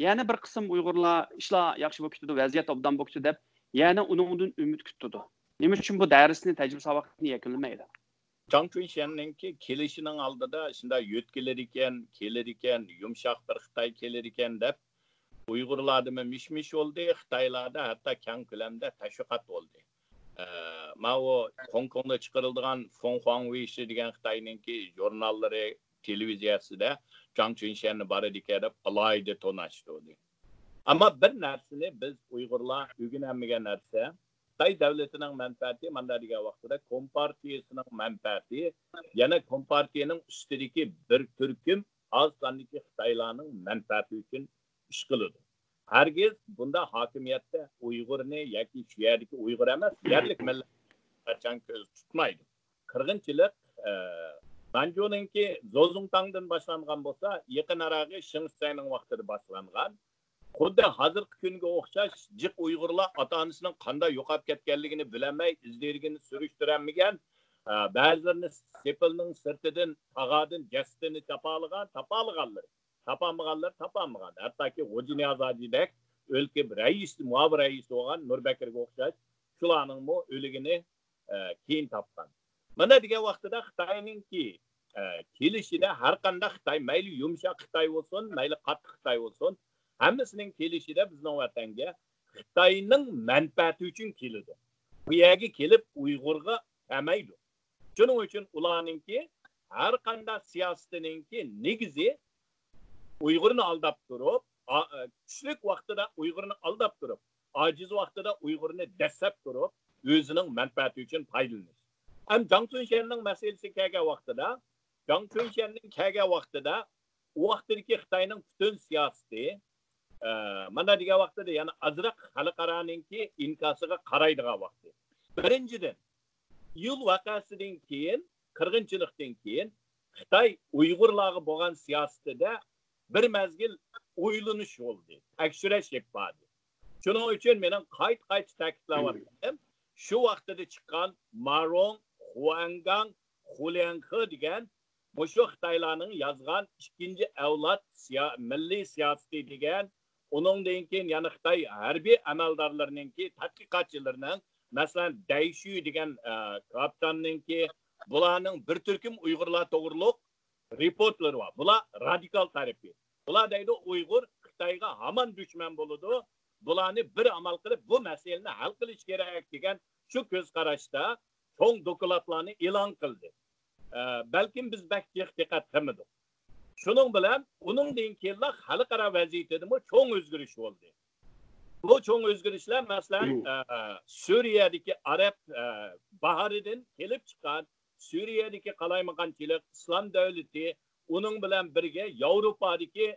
يەنە بىر قىسىم ئۇيغۇرلار ئىشلار ياخشى بولۇپ كېتىدۇ، ۋەزىيەت ئوبدان بولۇپ كېتىدۇ دەپ يەنە ئۇنىڭدىن ئۈمىد كۈتىدۇ. نېمە ئۈچۈن بۇ دەرسنى، تەجرىبە ساۋاقنى يەكۈنلىمەيدۇ؟ جاڭ چۈنشەننىڭكى كېلىشىنىڭ ئالدىدا شۇنداق يۆتكىلىدىكەن، كېلىدىكەن، يۇمشاق بىر خىتاي كېلىدىكەن دەپ ئۇيغۇرلاردىمۇ مىش-مىش بولدى، خىتايلاردا ھەتتا كەڭ كۆلەمدە تەشۋىقات بولدى. ئە، ماۋۇ خوڭكوڭدا چىقىرىلىدىغان فېڭ خۇاڭ ۋېيشى دېگەن خىتاينىڭكى ژۇرناللىرى، تېلېۋىزىيەسىدە جاڭ چۈنشەننى بار ئىدىكەن دەپ ئالاھىدە تونۇشتۇردى. ئەمما بىر نەرسىنى بىز ئۇيغۇرلار ئۆگىنەلمىگەن نەرسە، خىتاي دۆلىتىنىڭ مەنپەئەتى، ماندا دېگەن ۋاقتىدا كومپارتىيىسىنىڭ مەنپەئەتى، يەنە كومپارتىيىنىڭ ئۈستىدىكى بىر تۈركۈم ئاز ساندىكى خىتايلارنىڭ مەنپەئەتى ئۈچۈن ئىش قىلىدۇ. ھەرگىز بۇنداق ھاكىمىيەتتە ئۇيغۇرنى ياكى شۇ يەردىكى ئۇيغۇر ئەمەس، يەرلىك مىللەت قاچان كۆز تۇتمايدۇ. قىرغىنچىلىق، ئە، نانجۇنىڭكى زوزۇڭتاڭدىن باشلانغان بولسا، يېقىن ئاراغى شېڭ شىسەينىڭ ۋاقتىدا باشلانغان. خۇددى ھازىرقى كۈنگە ئوخشاش جىق ئۇيغۇرلار ئاتا-ئانىسىنىڭ قانداق يوقاپ كەتكەنلىكىنى بىلەلمەي، ئىز-دېرىكىنى سۈرۈشتۈرەلمىگەن. ئە، بەزىلىرىنى سېپىلنىڭ سىرتىدىن، تاغاردىن جەسىتىنى تاپالىغان، تاپالىغانلىرى، تاپالمىغانلىرى تاپالمىغان. ھەتتاكى غوجا نىياز ھاجىدەك ئۆلكە رەئىس، مۇئاۋىن رەئىس بولغان نۇربەكرگە ئوخشاش شۇلارنىڭمۇ ئۆلۈكىنى، ئە، كېيىن تاپقان. مانا دېگەن ۋاقتىدا خىتاينىڭكى، ئە، كېلىشىدە ھەر قانداق خىتاي، مەيلى يۇمشاق خىتاي بولسۇن، مەيلى قاتتىق خىتاي بولسۇن، ھەممىسىنىڭ كېلىشىدە بىزنىڭ ۋەتەنگە خىتاينىڭ مەنپەئەتى ئۈچۈن كېلىدۇ. بۇ يەرگە كېلىپ ئۇيغۇرغا تەمەيدۇ. شۇنىڭ ئۈچۈن ئۇلارنىڭكى ھەر قانداق سىياسىتىنىڭكى نېگىزى ئۇيغۇرنى ئالداپ تۇرۇپ، ئا-، ئە، كۈچلۈك ۋاقتىدا ئۇيغۇرنى ئالداپ تۇرۇپ، ئاجىز ۋاقتىدا ئۇيغۇرنى دەسسەپ تۇرۇپ، ئۆزىنىڭ مەنپەئەتى ئۈچۈن پايدىلىنىش. ئەم جاڭ چۈنشەننىڭ مەسىلىسى كەلگەن ۋاقتىدا، جاڭ چۈنشەننىڭ كەلگەن ۋاقتىدا، ئۇ ۋاقتىدىكى خىتاينىڭ پۈتۈن سىياسىتى، ئە، مانا دېگەن ۋاقتىدا يەنە ئازراق خەلقئارانىڭكى ئىنكاسىغا قارايدىغان ۋاقتى. بىرىنچىدىن، ئىيۇل ۋەقەسىدىن كېيىن، قىرغىنچىلىقتىن كېيىن خىتاي ئۇيغۇرلارغا بولغان سىياسىتىدە بىر مەزگىل ئويلىنىش بولدى، تەكشۈرۈش ئېلىپ باردى. شۇنىڭ ئۈچۈن مېنىڭ قايتا-قايتا تەكىتلەۋاتقىنىم، شۇ ۋاقتىدا چىققان مارۇڭ، خۇەنگاڭ، خۇليەنخې دېگەن مۇشۇ خىتايلارنىڭ يازغان ئىككىنچى ئەۋلاد سىيا-، مىللىي سىياسىتى دېگەن، ئۇنىڭدىن كېيىن يەنە خىتاي ھەربىي ئەمەلدارلىرىنىڭكى، تەتقىقاتچىلىرىنىڭ، مەسىلەن، دەيشۈ دېگەن، ئە، كاپىتاننىڭكى، بۇلارنىڭ بىر تۈركۈم ئۇيغۇرلار توغرۇلۇق رېپورتلىرى بار. بۇلار رادىكال تەرىپى. بۇلار دەيدۇ، ئۇيغۇر خىتايغا ھامان دۈشمەن بولىدۇ. بۇلارنى بىر ئامال قىلىپ، بۇ مەسىلىنى ھەل قىلىش كېرەك دېگەن شۇ كۆز قاراشتا چوڭ دوكلاتلارنى ئېلان قىلدى. ئە، بەلكىم بىز بەك جىق دىققەت قىلمىدۇق. شۇنىڭ بىلەن ئۇنىڭدىن كېيىنلا خەلقئارا ۋەزىيىتىدىمۇ چوڭ ئۆزگىرىش بولدى. بۇ چوڭ ئۆزگىرىشلەر، مەسىلەن، ئە، سۈرىيەدىكى ئەرەب، ئە، باھارىدىن كېلىپ چىققان سۈرىيەدىكى قالايمىقانچىلىق، ئىسلام دۆلىتى، ئۇنىڭ بىلەن بىرگە ياۋروپادىكى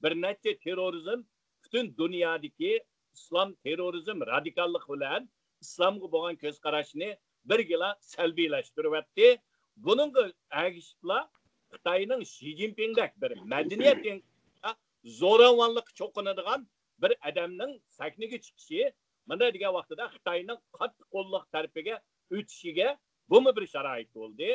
بىر نەچچە تېررورىزم، پۈتۈن دۇنيادىكى ئىسلام تېررورىزم، رادىكاللىق بىلەن ئىسلامغا بولغان كۆز قاراشنى بىرگىلا سەلبىيلەشتۈرۈۋەتتى. بۇنىڭغا ئەگىشىپلا خىتاينىڭ شى جىنپىڭدەك بىر مەدەنىيەت ئىنقىلابىدا زوراۋانلىققا چوقۇنىدىغان بىر ئادەمنىڭ سەھنىگە چىقىشى، مۇنداق دېگەن ۋاقتىدا خىتاينىڭ قاتتىق قوللۇق تەرىپىگە ئۆتۈشىگە بۇمۇ بىر شارائىت بولدى.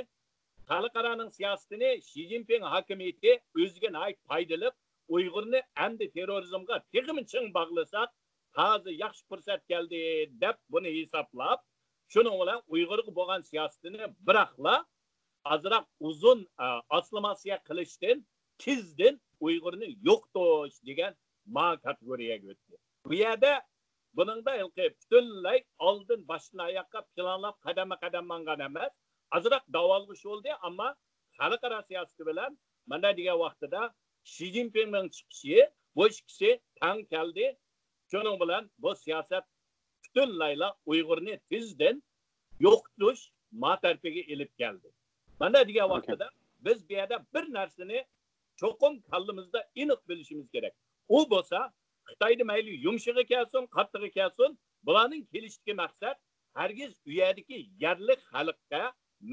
خەلقئارانىڭ سىياسىتىنى شى جىنپىڭ ھاكىمىيىتى ئۆزىگە ناھايىتى پايدىلىق، ئۇيغۇرنى ئەمدى تېررورىزمغا تېخىمۇ چىڭ باغلىساق، تازا ياخشى پۇرسەت كەلدى، دەپ بۇنى ھېسابلاپ، شۇنىڭ بىلەن ئۇيغۇرغا بولغان سىياسىتىنى بىراقلا ئازراق ئۇزۇن، ئە، ئاسسىمىلياتسىيە قىلىشتىن تېزدىن ئۇيغۇرنى يوقىتىش دېگەن ما كاتېگورىيەگە ئۆتتى. بۇ يەردە بۇنىڭدا ھېلىقى پۈتۈنلەي ئالدىن باشتىن ئاياققا پىلانلاپ قەدەممۇ قەدەم ماڭغان ئەمەس، ئازراق داۋالغۇش بولدى، ئەمما خەلقئارا سىياسىتى بىلەن مانا دېگەن ۋاقتىدا شى جىنپىڭنىڭ چىقىشى، بۇ ئىككىسى تەڭ كەلدى. شۇنىڭ بىلەن بۇ سىياسەت پۈتۈنلەيلا ئۇيغۇرنى تېزدىن يوقىتىش ما تەرىپىگە ئېلىپ كەلدى. مانا دېگەن ۋاقتىدا بىز بۇ يەردە بىر نەرسىنى چوقۇم كاللىمىزدا ئېنىق بىلىشىمىز كېرەك. ئۇ بولسا خىتايدا مەيلى يۇمشىقى كەلسۇن، قاتتىقى كەلسۇن، بۇلارنىڭ كېلىشتىكى مەقسەت ھەرگىز ئۇ يەردىكى يەرلىك خەلققە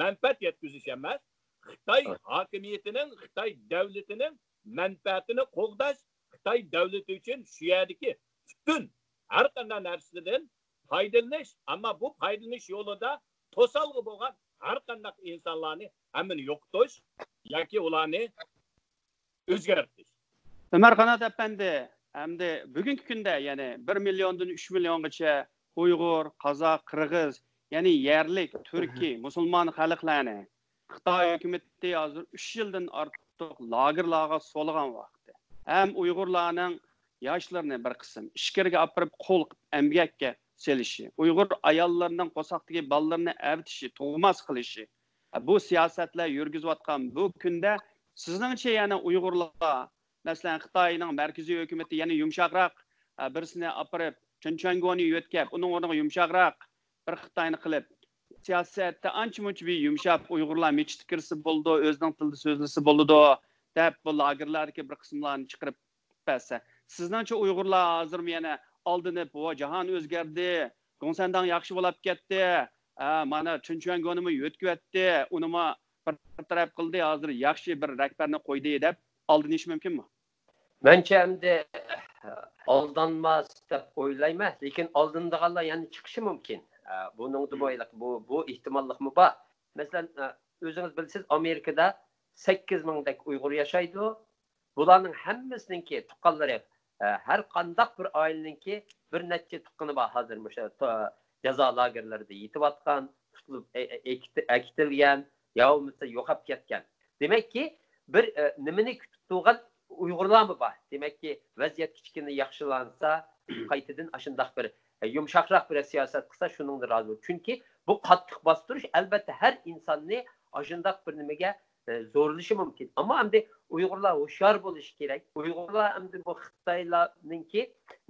مەنپەئەت يەتكۈزۈش ئەمەس. خىتاي ھاكىمىيىتىنىڭ، خىتاي دەۋلىتىنىڭ مەنپەئەتىنى قوغداش، خىتاي دەۋلىتى ئۈچۈن شۇ يەردىكى پۈتۈن ھەر قانداق نەرسىدىن پايدىلىنىش، ئەمما بۇ پايدىلىنىش يولىدا توسالغۇ بولغان ھەر قانداق ئىنسانلارنى ھەممىنى يوقىتىش ياكى ئۇلارنى ئۆزگەرتىش. ئۆمەر قانات ئەپەندى، ئەمدى بۈگۈنكى كۈندە، يەنى بىر مىليوندىن ئۈچ مىليونغىچە ئۇيغۇر، قازاق، قىرغىز، يەنى يەرلىك، تۈركىي، مۇسۇلمان خەلقلەرنى خىتاي ھۆكۈمىتى ھازىر ئۈچ يىلدىن ئارتۇق لاگېرلارغا سولىغان ۋاقتى. ھەم ئۇيغۇرلارنىڭ ياشلىرىنى بىر قىسىم ئىچكىرىگە ئاپىرىپ قول قىلىپ ئەمگەككە سېلىشى، ئۇيغۇر ئاياللىرىنىڭ قورساقتىكى بالىلىرىنى ئەۋېتىشى، تۇغماس قىلىشى، بۇ سىياسەتلەر يۈرگۈزۈۋاتقان بۇ كۈندە سىزنىڭچە يەنە ئۇيغۇرلار، مەسىلەن، خىتاينىڭ مەركىزىي ھۆكۈمىتى يەنە يۇمشاقراق، بىرسىنى ئاپىرىپ، چېن چۈەنگونى يۆتكەپ، ئۇنىڭ ئورنىغا يۇمشاقراق بىر خىتاينى قىلىپ، سىياسەتتە ئانچە-مۇنچە بىر يۇمشاپ، ئۇيغۇرلار مەسچىتكە كىرسە بولىدۇ، ئۆزىنىڭ تىلىدا سۆزلىسە بولىدۇ، دەپ، بۇ لاگېرلاردىكى بىر قىسىملارنى چىقىرىپ بەرسە. سىزنىڭچە ئۇيغۇرلار ھازىرمۇ يەنە ئالدىنىپ، ۋو، جاھان ئۆزگەردى، گۇڭسەنداڭ ياخشى بولاپ كەتتى، ھە، مانا چېن چۈەنگونىمۇ يۆتكىۋەتتى، ئۇنىمۇ بىر تەرەپ قىلدى، ھازىر ياخشى بىر رەھبەرنى قويدى دەپ ئالدىنىش مۇمكىنمۇ؟ مەنچە ئەمدى ئالدانماس دەپ ئويلايمەن، لېكىن ئالدىنىدىغانلار يەنە چىقىشى مۇمكىن. ئە، بۇنىڭدىمۇ ھېلىقى بۇ، بۇ ئېھتىماللىقمۇ بار. مەسىلەن، ئە، ئۆزىڭىز بىلىسىز، ئامېرىكىدا سەككىز مىڭدەك ئۇيغۇر ياشايدۇ. بۇلارنىڭ ھەممىسىنىڭكى تۇغقانلىرى، ئە، ھەر قانداق بىر ئائىلىنىڭكى بىر نەچچە تۇغقىنى بار ھازىر مۇشۇ تو-، جازا لاگېرلىرىدا يېتىۋاتقان، تۇتۇلۇپ ئە-، ئە-، ئەكېتىلگەن يا بولمىسا يوقاپ كەتكەن. دېمەككى، بىر، ئە، نېمىنى كۈتۈپ تۇرغان ئۇيغۇرلارمۇ بار. دېمەككى، ۋەزىيەت كىچىككىنە ياخشىلانسا، قايتىدىن ئاشۇنداق بىر، ئە، يۇمشاقراق بىر سىياسەت قىلسا، شۇنىڭدا رازى بول. چۈنكى بۇ قاتتىق باستۇرۇش، ئەلۋەتتە، ھەر ئىنساننى ئاشۇنداق بىر نېمىگە، ئە، زورلىشى مۇمكىن. ئەمما ئەمدى ئۇيغۇرلار ھوشيار بولۇشى كېرەك. ئۇيغۇرلار ئەمدى بۇ خىتايلارنىڭكى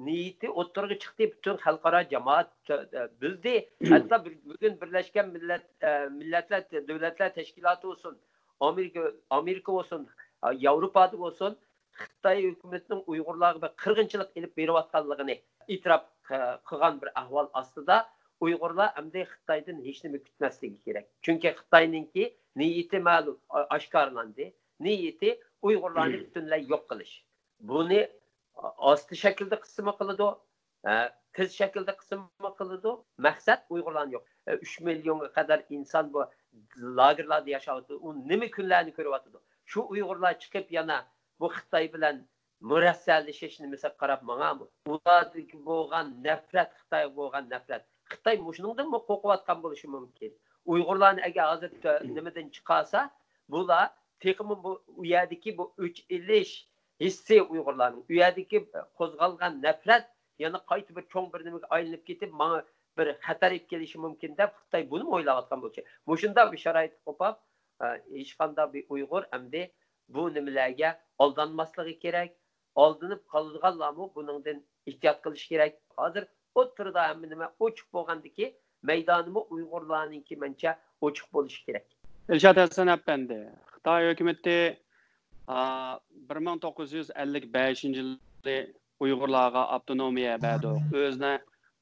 نىيىتى ئوتتۇرىغا چىقتى، پۈتۈن خەلقئارا جامائەت، ئە، بىلدى. ھەتتا بىر، بۈگۈن بىرلەشكەن مىللەت، ئە، مىللەتلەر، دۆلەتلەر تەشكىلاتى بولسۇن، ئامېرىكا، ئامېرىكا بولسۇن، ئە، ياۋروپادا بولسۇن، خىتاي ھۆكۈمىتىنىڭ ئۇيغۇرلارغا بىر قىرغىنچىلىق ئېلىپ بېرىۋاتقانلىقىنى ئېتىراپ قىلغان بىر ئەھۋال ئاستىدا، ئۇيغۇرلار ئەمدى خىتايدىن ھېچنېمە كۈتمەسلىكى كېرەك. چۈنكى خىتاينىڭكى نىيىتى مەلۇم، ئا-، ئاشكارىلاندى. نىيىتى ئۇيغۇرلارنى پۈتۈنلەي يوق قىلىش. بۇنى ئاستا شەكىلدە قىلسىمۇ قىلىدۇ، ھە، تېز شەكىلدە قىلسىمۇ قىلىدۇ. مەقسەت ئۇيغۇرلارنى يوق. ئە، ئۈچ مىليونغا قەدەر ئىنسان بۇ لاگېرلاردا ياشاۋاتىدۇ. ئۇ نېمە كۈنلەرنى كۆرۈۋاتىدۇ؟ شۇ ئۇيغۇرلار چىقىپ يەنە بۇ خىتاي بىلەن مۇرەسسەلىشىش نېمىسىگە قاراپ ماڭامۇ؟ ئۇلاردىكى بولغان نەپرەت، خىتايغا بولغان نەپرەت. خىتاي مۇشۇنىڭدىنمۇ قورقۇۋاتقان بولۇشى مۇمكىن. ئۇيغۇرلارنى ئەگەر ھازىر تۆ-، نېمىدىن چىقارسا، بۇلار تېخىمۇ بۇ، ئۇ يەردىكى بۇ ئۆچ ئېلىش ھېسسى ئۇيغۇرلارنىڭ، ئۇ يەردىكى قوزغالغان نەپرەت يەنە قايتا بىر چوڭ بىر نېمىگە ئايلىنىپ كېتىپ، ماڭا بىر خەتەر ئېلىپ كېلىشى مۇمكىن دەپ، خىتاي بۇنىمۇ ئويلاۋاتقان بولۇشى. مۇشۇنداق بىر شارائىتقا قوپاپ، ئە، ھېچقانداق بىر ئۇيغۇر ئەمدى بۇ نېمىلەرگە ئالدانماسلىقى كېرەك. ئالدىنىپ قالىدىغانلارمۇ بۇنىڭدىن ئېھتىيات قىلىشى كېرەك. ھازىر ئوتتۇرىدا ھەممە نېمە ئوچۇق بولغاندىكى، مەيدانىمۇ ئۇيغۇرلارنىڭكى مەنچە ئوچۇق بولۇشى كېرەك. ئىلشات ھەسەن ئەپەندى، خىتاي ھۆكۈمىتى، ئا، بىر مىڭ توققۇز يۈز ئەللىك بەشىنچى يىلى ئۇيغۇرلارغا ئاپتونومىيە بەردۇق. ئۆزىنى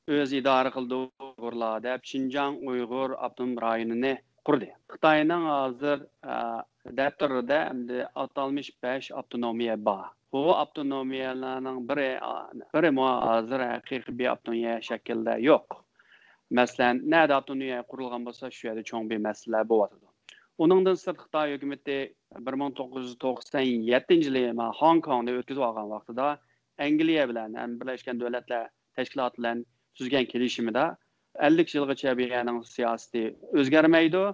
ئۆزى ئىدارە قىلىدۇ ئۇيغۇرلار دەپ شىنجاڭ ئۇيغۇر ئاپتونوم رايونىنى قۇردى. خىتاينىڭ ھازىر، ئە، دەپتىرىدە ئەمدى ئاتالمىش بەش ئاپتونومىيە بار. بۇ ئاپتونومىيەلەرنىڭ بىرى، بىرىمۇ ھازىر ھەقىقىي بىر ئاپتونومىيە شەكلىدە يوق. مەسىلەن، نەدە ئاپتونومىيە قۇرۇلغان بولسا، شۇ يەردە چوڭ بىر مەسىلە بولۇۋاتىدۇ. ئۇنىڭدىن سىرت، خىتاي ھۆكۈمىتى بىر مىڭ توققۇز يۈز توقسەن يەتتىنچى يىلى مانا خوڭكوڭنى ئۆتكۈزۈپ ئالغان ۋاقتىدا ئەنگلىيە بىلەن ھەم بىرلەشكەن دۆلەتلەر تەشكىلاتى بىلەن تۈزگەن كېلىشىمىدە ئەللىك يىلغىچە بۇ يەرنىڭ سىياسىتى ئۆزگەرمەيدۇ.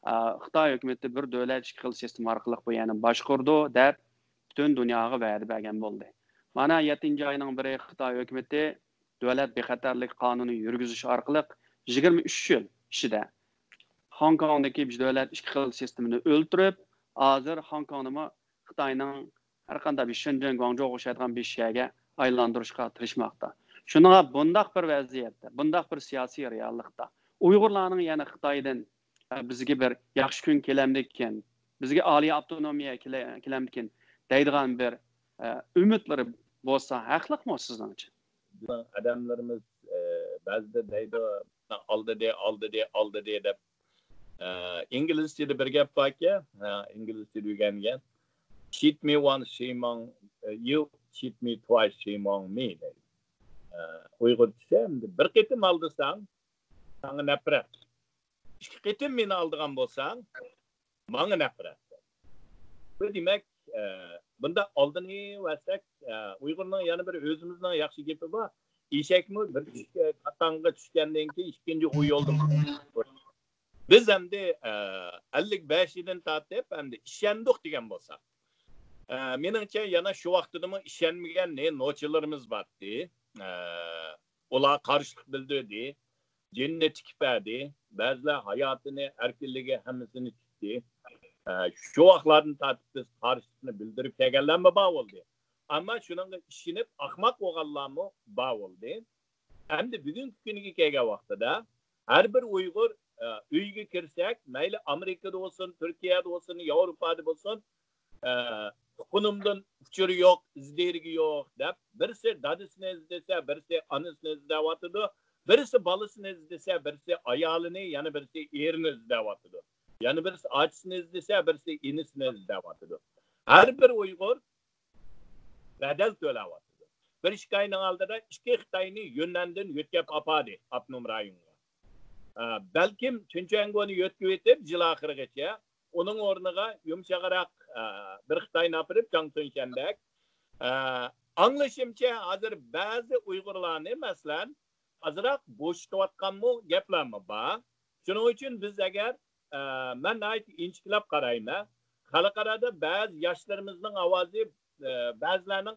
ئا، خىتاي ھۆكۈمىتى بىر دۆلەت ئىككى خىل سىستېما ئارقىلىق بۇ يەرنى باشقۇرىدۇ دەپ پۈتۈن دۇنياغا ۋەدە بەرگەن بولدى. مانا يەتتىنچى ئاينىڭ بىرى خىتاي ھۆكۈمىتى دۆلەت بىخەتەرلىك قانۇنى يۈرگۈزۈش ئارقىلىق يىگىرمە ئۈچ يىل ئىچىدە خوڭكوڭدىكى بىر دۆلەت ئىككى خىل سىستېمىنى ئۆلتۈرۈپ، ھازىر خوڭكوڭنىمۇ خىتاينىڭ ھەر قانداق بىر شېنجېن، گۇاڭجۇغا ئوخشايدىغان بىر شەھەرگە ئايلاندۇرۇشقا تىرىشماقتا. شۇنىڭغا بۇنداق بىر ۋەزىيەتتە، بۇنداق بىر سىياسىي رېئاللىقتا ئۇيغۇرلارنىڭ يەنە خىتايدىن، ئە، بىزگە بىر ياخشى كۈن كېلەمدىكىن، بىزگە ئالىي ئاپتونومىيە كېلە-، كېلەمدىكىن دەيدىغان بىر، ئە، ئۈمىدلىرى بولسا ھەقلىقمۇ سىزنىڭچە؟ بىزنىڭ ئادەملىرىمىز، ئە، بەزىدە دەيدۇ، «ئالدىدى، ئالدىدى، ئالدىدى» دەپ. ئە، ئىنگلىزچىدە بىر گەپ باركەن، ئە، ئىنگلىزچىدە ئۆگەنگەن. «Cheat me once, shame on you, cheat me twice, shame on me» دەيدۇ. ئە، ئۇيغۇرچىسى ئەمدى بىر قېتىم ئالدىساڭ، ساڭا نەپرەت. ئىككى قېتىم مېنى ئالدىغان بولساڭ، ماڭا نەپرەت. بۇ دېمەك، ئە، بۇنداق ئالدىنىۋەرسەك، ئە، ئۇيغۇرنىڭ يەنە بىر ئۆزىمىزنىڭ ياخشى گېپى بار. «ئېشەكمۇ بىر چۈشكە، قاتاڭغا چۈشكەندىن كېيىن ئىككىنچى ئۇ يولدىن.» بىز ئەمدى، ئە، ئەللىك بەشىدىن تارتىپ ئەمدى ئىشەندۇق دېگەن بولساق. ئە، مېنىڭچە يەنە شۇ ۋاقتىدىمۇ ئىشەنمىگەن نى-، نوچىلىرىمىز بارتى. ئە، ئۇلار قارشىلىق بىلدۈردى. جېنىنى تىكىپ بەردى. بەزىلەر ھاياتىنى، ئەركىنلىكى، ھەممىسىنى تىكتى. ئە، شۇ ۋاقىتلاردىن تارتىپ بىز قارشىلىقنى بىلدۈرۈپ كەلگەنلەرمۇ بار بولدى. ئەمما شۇنىڭغا ئىشىنىپ ئاخماق بولغانلارمۇ بار بولدى. ئەمدى بۈگۈنكى كۈنگە كەلگەن ۋاقتىدا ھەر بىر ئۇيغۇر، ئە، ئۆيگە كىرسەك، مەيلى ئامېرىكىدا بولسۇن، تۈركىيەدە بولسۇن، ياۋروپادا بولسۇن، ئە، «تۇغقىنىمدىن ئۇچۇرى يوق، ئىز دېرىكى يوق» دەپ، بىرسى دادىسىنى ئىزدىسە، بىرسى ئانىسىنى ئىزدەۋاتىدۇ، بىرسى بالىسىنى ئىزدىسە، بىرسى ئايالىنى، يەنە بىرسى ئېرىنى ئىزدەۋاتىدۇ. يەنە بىرسى ئاچىسىنى ئىزدىسە، بىرسى ئىنىسىنى ئىزدەۋاتىدۇ. ھەر بىر ئۇيغۇر بەدەل تۆلەۋاتىدۇ. بىر ئىككى ئاينىڭ ئالدىدا ئىككى خىتاينى يۈننەندىن يۆتكەپ ئاپاردى ئاپتونوم رايونغا. ئە، بەلكىم چۈنچۈەنگونى يۆتكىۋېتىپ، يىل ئاخىرىغىچە ئۇنىڭ ئورنىغا يۇمشاقراق، ئە، بىر خىتاينى ئاپىرىپ، جاڭ تۈنشەندەك. ئە، ئاڭلىشىمچە، ھازىر بەزى ئۇيغۇرلارنى، مەسىلەن، ئازراق بوشىتىۋاتقانمۇ گەپلەرمۇ بار. شۇنىڭ ئۈچۈن بىز ئەگەر، ئە، مەن ناھايىتى ئىنچىكىلەپ قارايمەن. خەلقئارادا بەزى ياشلىرىمىزنىڭ ئاۋازى، ئە، بەزىلەرنىڭ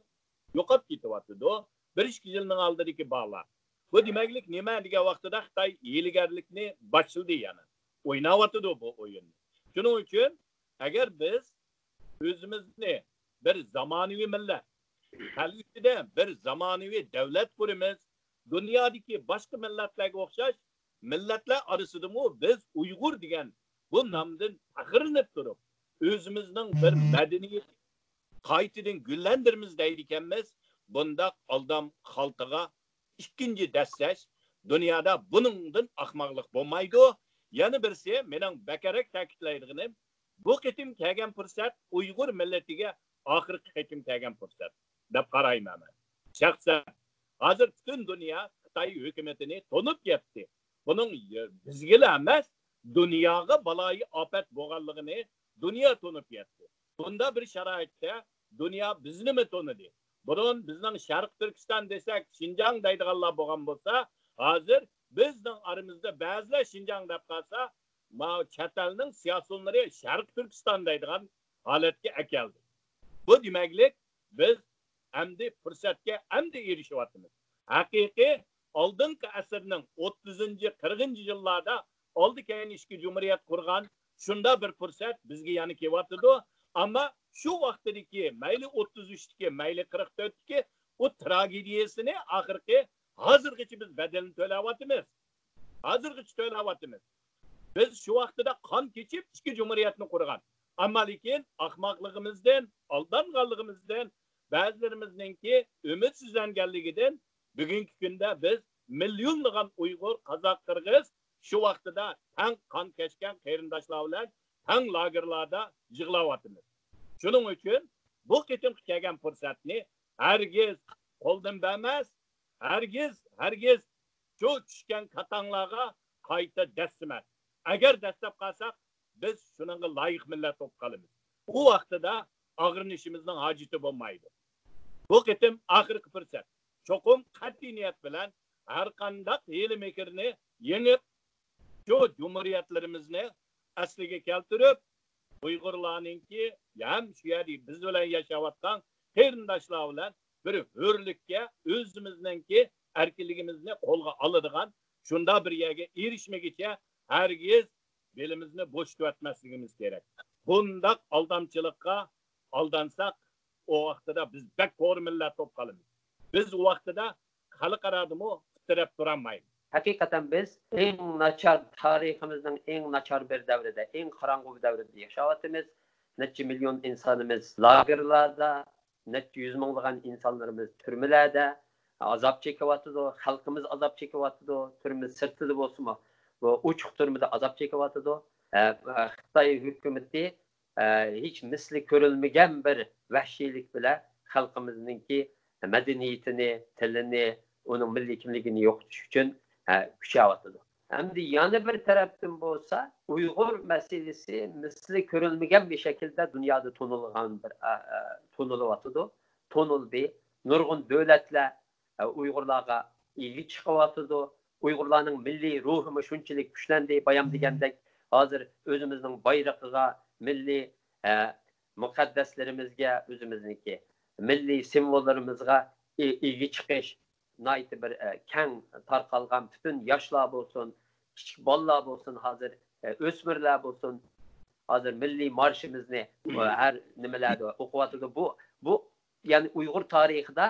يوقاپ كېتىۋاتىدۇ. بىر ئىككى يىلنىڭ ئالدىدىكى بالىلار. بۇ دېمەكلىك نېمە دېگەن ۋاقتىدا خىتاي ھىيلىگەرلىكنى باشلىدى يەنە. ئويناۋاتىدۇ بۇ ئويۇننى. شۇنىڭ ئۈچۈن ئەگەر بىز ئۆزىمىزنى بىر زامانىۋى مىللەت، كەلگۈسىدە بىر زامانىۋى دۆلەت قۇرىمىز، دۇنيادىكى باشقا مىللەتلەرگە ئوخشاش مىللەتلەر ئارىسىدىمۇ بىز ئۇيغۇر دېگەن بۇ نامدىن پەخىرلىنىپ تۇرۇپ، ئۆزىمىزنىڭ بىر مەدەنىيىتى قايتىدىن گۈللەندۈرىمىز دەيدىكەنمىز. بۇنداق ئالدام خالتىغا ئىككىنچى دەسسەش دۇنيادا بۇنىڭدىن ئاخماقلىق بولمايدۇ. يەنە بىرسى، مېنىڭ بەكرەك تەكىتلەيدىغىنىم، بۇ قېتىم كەلگەن پۇرسەت ئۇيغۇر مىللىتىگە ئاخىرقى قېتىم كەلگەن پۇرسەت دەپ قارايمەن مەن شەخسەن. ھازىر پۈتۈن دۇنيا خىتاي ھۆكۈمىتىنى تونۇپ يەتتى. بۇنىڭ بىزگىلا ئەمەس، دۇنياغا بالايىئاپەت بولغانلىقىنى دۇنيا تونۇپ يەتتى. بۇنداق بىر شارائىتتا دۇنيا بىزنىمۇ تونۇدى. بۇرۇن بىزنىڭ شەرقىي تۈركىستان دېسەك، شىنجاڭ دەيدىغانلار بولغان بولسا، ھازىر بىزنىڭ ئارىمىزدا بەزىلەر شىنجاڭ دەپ قالسا، ماۋۇ چەت ئەلنىڭ سىياسىيونلىرى شەرقىي تۈركىستان دەيدىغان ھالەتكە ئەكەلدى. بۇ دېمەكلىك، بىز ئەمدى پۇرسەتكە ئەمدى ئېرىشىۋاتىمىز. ھەقىقىي ئالدىنقى ئەسىرنىڭ ئوتتۇزىنچى، قىرىقىنچى يىللاردا ئالدى كەينى ئىككى جۇمھۇرىيەت قۇرغان شۇنداق بىر پۇرسەت بىزگە يەنە كېلىۋاتىدۇ. ئەمما شۇ ۋاقتىدىكى، مەيلى ئوتتۇز ئۈچتىكى، مەيلى قىرىق تۆتتىكى ئۇ تراگېدىيەسىنى ئاخىرقى ھازىرغىچە بىز بەدىلىنى تۆلەۋاتىمىز. ھازىرغىچە تۆلەۋاتىمىز. بىز شۇ ۋاقتىدا قان كېچىپ ئىككى جۇمھۇرىيەتنى قۇرغان. ئەمما لېكىن ئاخماقلىقىمىزدىن، ئالدانغانلىقىمىزدىن، بەزىلىرىمىزنىڭكى ئۈمىدسىزلەنگەنلىكىدىن بۈگۈنكى كۈندە بىز مىليونلىغان ئۇيغۇر، قازاق، قىرغىز شۇ ۋاقتىدا تەڭ قان كەچكەن قېرىنداشلار بىلەن تەڭ لاگېرلاردا يىغلاۋاتىمىز. شۇنىڭ ئۈچۈن بۇ قېتىمقى كەلگەن پۇرسەتنى ھەرگىز قولدىن بەرمەس، ھەرگىز، ھەرگىز شۇ چۈشكەن كاتاڭلارغا قايتا دەسسىمەس. ئەگەر دەسسەپ قالساق، بىز شۇنىڭغا لايىق مىللەت بولۇپ قالىمىز. ئۇ ۋاقتىدا ئاغرىنىشىمىزنىڭ ھاجىتى بولمايدۇ. بۇ قېتىم ئاخىرقى پۇرسەت. چوقۇم قەتئىي نىيەت بىلەن ھەر قانداق ھىيلە-مىكىرنى يېڭىپ، شۇ جۇمھۇرىيەتلىرىمىزنى ئەسلىگە كەلتۈرۈپ، ئۇيغۇرلارنىڭكى ھەم شۇ يەردە بىز بىلەن ياشاۋاتقان قېرىنداشلار بىلەن بىر ھۆرلۈككە، ئۆزىمىزنىڭكى ئەركىنلىكىمىزنى قولغا ئالىدىغان شۇنداق بىر يەرگە ئېرىشمىگىچە ھەرگىز بېلىمىزنى بوشىتىۋەتمەسلىكىمىز كېرەك. بۇنداق ئالدامچىلىققا ئالدانساق، ئۇ ۋاقتىدا بىز بەك كورا مىللەت بولۇپ قالىمىز. بىز ئۇ ۋاقتىدا خەلقئارادىمۇ پۇت تىرەپ تۇرالمايمىز. ھەقىقەتەن بىز ئەڭ ناچار، تارىخىمىزنىڭ ئەڭ ناچار بىر دەۋرىدە، ئەڭ قاراڭغۇ بىر دەۋرىدە ياشاۋاتىمىز. نەچچە مىليون ئىنسانىمىز لاگېرلاردا، نەچچە يۈز مىڭلىغان ئىنسانلىرىمىز تۈرمىلەردە ئازاب چېكىۋاتىدۇ، خەلقىمىز ئازاب چېكىۋاتىدۇ، تۈرمە سىرتىدا بولسىمۇ، بۇ ئوچۇق تۈرمىدە ئازاب چېكىۋاتىدۇ. ئە، خىتاي ھۆكۈمىتى، ئە، ھېچ مىسلى كۆرۈلمىگەن بىر ۋەھشىيلىك بىلەن خەلقىمىزنىڭكى مەدەنىيىتىنى، تىلىنى، ئۇنىڭ مىللىي كىملىكىنى يوقىتىش ئۈچۈن، ئە، كۈچەۋاتىدۇ. ئەمدى يەنە بىر تەرەپتىن بولسا، ئۇيغۇر مەسىلىسى مىسلى كۆرۈلمىگەن بىر شەكىلدە دۇنيادا تونۇلغان بىر، ئە، ئە، تونۇلۇۋاتىدۇ، تونۇلدى. نۇرغۇن دۆلەتلەر، ئە، ئۇيغۇرلارغا ئىگە چىقىۋاتىدۇ. ئۇيغۇرلارنىڭ مىللىي روھىمۇ شۇنچىلىك كۈچلەندى. بايام دېگەندەك، ھازىر ئۆزىمىزنىڭ بايرىقىغا، مىللىي، ئە، مۇقەددەسلىرىمىزگە، ئۆزىمىزنىڭكى مىللىي سىمۋوللىرىمىزغا ئى-، ئىگە چىقىش ناھايىتى بىر، ئە، كەڭ تارقالغان، پۈتۈن ياشلار بولسۇن، كىچىك بالىلار بولسۇن، ھازىر، ئە، ئۆسمۈرلەر بولسۇن، ھازىر مىللىي مارشىمىزنى، ئە، ھەر نېمىلەردە ئوقۇۋاتىدۇ. بۇ، بۇ، يەنى ئۇيغۇر تارىخىدا،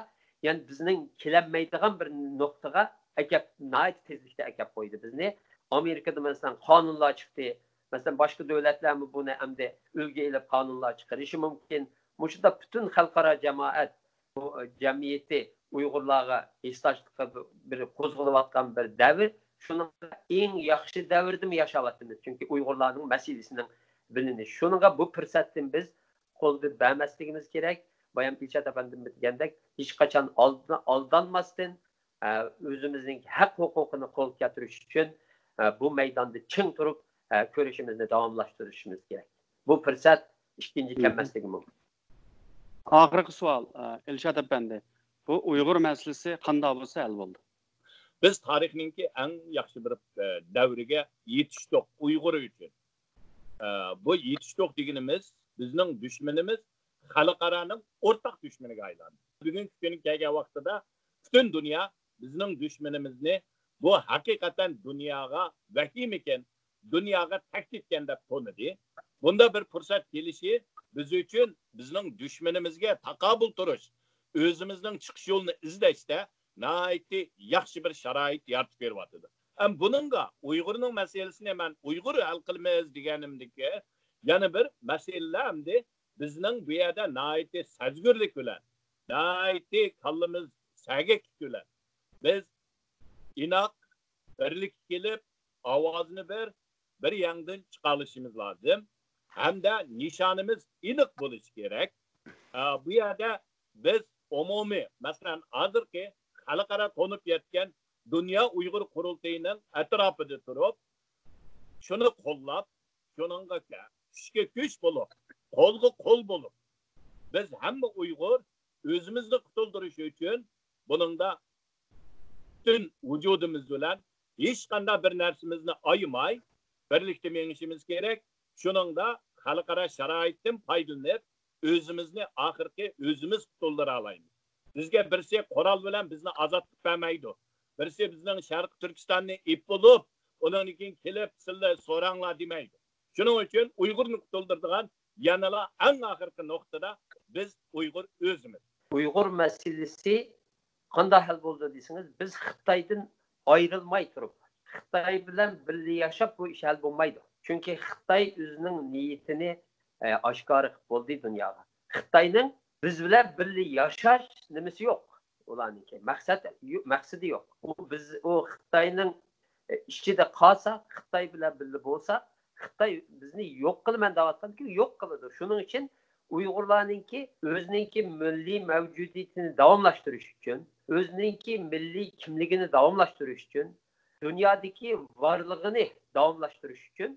يەنى بىزنىڭ كېلەلمەيدىغان بىر نۇقتىغا ئەكەپ، ناھايىتى تېزلىكتە ئەكەپ قويدى بىزنى. ئامېرىكىدا، مەسىلەن، قانۇنلار چىقتى. مەسىلەن، باشقا دۆلەتلەرمۇ بۇنى ئەمدى ئۈلگە ئېلىپ قانۇنلار چىقىرىشى مۇمكىن. مۇشۇنداق پۈتۈن خەلقئارا جامائەت، بۇ، ئە، جەمئىيىتى ئۇيغۇرلارغا ھېسداشلىققا بىر قوزغىلىۋاتقان بىر دەۋر. شۇنىڭ ئەڭ ياخشى دەۋرىدىمۇ ياشاۋاتىمىز. چۈنكى ئۇيغۇرلارنىڭ مەسىلىسىنىڭ بىلىنىشى. شۇنىڭغا بۇ پۇرسەتتىن بىز قولدىن بەرمەسلىكىمىز كېرەك. بايام ئىلشات ئەپەندىم دېگەندەك، ھېچقاچان ئالدىنا-، ئالدانماستىن، ئە، ئۆزىمىزنىڭ ھەق ھوقۇقىنى قولغا كەلتۈرۈش ئۈچۈن، ئە، بۇ مەيداندا چىڭ تۇرۇپ، ئە، كۈرىشىمىزنى داۋاملاشتۇرۇشىمىز كېرەك. بۇ پۇرسەت ئىككىنچى كەلمەسلىكى مۇمكىن. ئاخىرقى سوئال، ئە، ئىلشات ئەپەندى، بۇ ئۇيغۇر مەسىلىسى قانداق بولسا ھەل بولىدۇ؟ بىز تارىخنىڭكى ئەڭ ياخشى بىر، ئە، دەۋرىگە يېتىشتۇق ئۇيغۇر ئۈچۈن. ئە، بۇ يېتىشتۇق دېگىنىمىز بىزنىڭ دۈشمىنىمىز خەلقئارانىڭ ئورتاق دۈشمىنىگە ئايلاندى. بۈگۈنكى كۈنگە كەلگەن ۋاقتىدا پۈتۈن دۇنيا بىزنىڭ دۈشمىنىمىزنى بۇ ھەقىقەتەن دۇنياغا ۋەھىمىكەن، دۇنياغا تەھدىتكەن دەپ تونۇدى. بۇنداق بىر پۇرسەت كېلىشى بىز ئۈچۈن بىزنىڭ دۈشمىنىمىزگە تاقابىل تۇرۇش، ئۆزىمىزنىڭ چىقىش يولىنى ئىزدەشتە ناھايىتى ياخشى بىر شارائىت يارىتىپ بېرىۋاتىدۇ. ھەم بۇنىڭغا ئۇيغۇرنىڭ مەسىلىسىنى مەن ئۇيغۇر ھەل قىلىمىز دېگەنىمدىكى يەنە بىر مەسىلە ئەمدى بىزنىڭ بۇ يەردە ناھايىتى سەزگۈرلۈك بىلەن، ناھايىتى كاللىمىز سەگەكلىك بىلەن بىز ئىناق بىرلىككە كېلىپ، ئاۋازنى بىر، بىر يەڭدىن چىقارلىشىمىز لازىم. ھەمدە نىشانىمىز ئېنىق بولۇشى كېرەك. ئە، بۇ يەردە بىز ئومۇمىي، مەسىلەن، ھازىرقى خەلقئارا تونۇپ يەتكەن دۇنيا ئۇيغۇر قۇرۇلتىيىنىڭ ئەتراپىدا تۇرۇپ، شۇنى قوللاپ، شۇنىڭغا كە-، كۈچكە كۈچ بولۇپ، قولغا قول بولۇپ، بىز ھەممە ئۇيغۇر ئۆزىمىزنى قۇتۇلدۇرۇش ئۈچۈن بۇنىڭدا پۈتۈن ۋۇجۇدىمىز بىلەن ھېچقانداق بىر نەرسىمىزنى ئايىماي، بىرلىكتە مېڭىشىمىز كېرەك. شۇنىڭدا خەلقئارا شارائىتتىن پايدىلىنىپ، ئۆزىمىزنى ئاخىرقى ئۆزىمىز قۇتۇلدۇرالايمىز. بىزگە بىرسى قورال بىلەن بىزنى ئازاد قىلىپ بەرمەيدۇ. بىرسى بىزنىڭ شەرقىي تۈركىستاننى ئېلىپ بولۇپ، ئۇنىڭدىن كېيىن كېلىپ سىلەر سوراڭلار دېمەيدۇ. شۇنىڭ ئۈچۈن ئۇيغۇرنى قۇتۇلدۇرىدىغان يەنىلا ئەڭ ئاخىرقى نۇقتىدا بىز ئۇيغۇر ئۆزىمىز. ئۇيغۇر مەسىلىسى قانداق ھەل بولىدۇ دېسىڭىز، بىز خىتايدىن ئايرىلماي تۇرۇپ، خىتاي بىلەن بىللە ياشاپ بۇ ئىش ھەل بولمايدۇ. چۈنكى خىتاي ئۆزىنىڭ نىيىتىنى، ئە، ئاشكارا قىلىپ بولدى دۇنياغا. خىتاينىڭ بىز بىلەن بىللە ياشاش نېمىسى يوق. ئۇلارنىڭكى مەقسەت، مەقسىتى يوق. ئۇ بىز، ئۇ خىتاينىڭ ئىچىدە قالسا، خىتاي بىلەن بىللە بولسا، خىتاي بىزنى يوق قىلىمەن دەۋاتقاندىكى يوق قىلىدۇ. شۇنىڭ ئۈچۈن ئۇيغۇرلارنىڭكى ئۆزىنىڭكى مىللىي مەۋجۇدىيىتىنى داۋاملاشتۇرۇش ئۈچۈن، ئۆزىنىڭكى مىللىي كىملىكىنى داۋاملاشتۇرۇش ئۈچۈن، دۇنيادىكى ۋارلىقىنى داۋاملاشتۇرۇش ئۈچۈن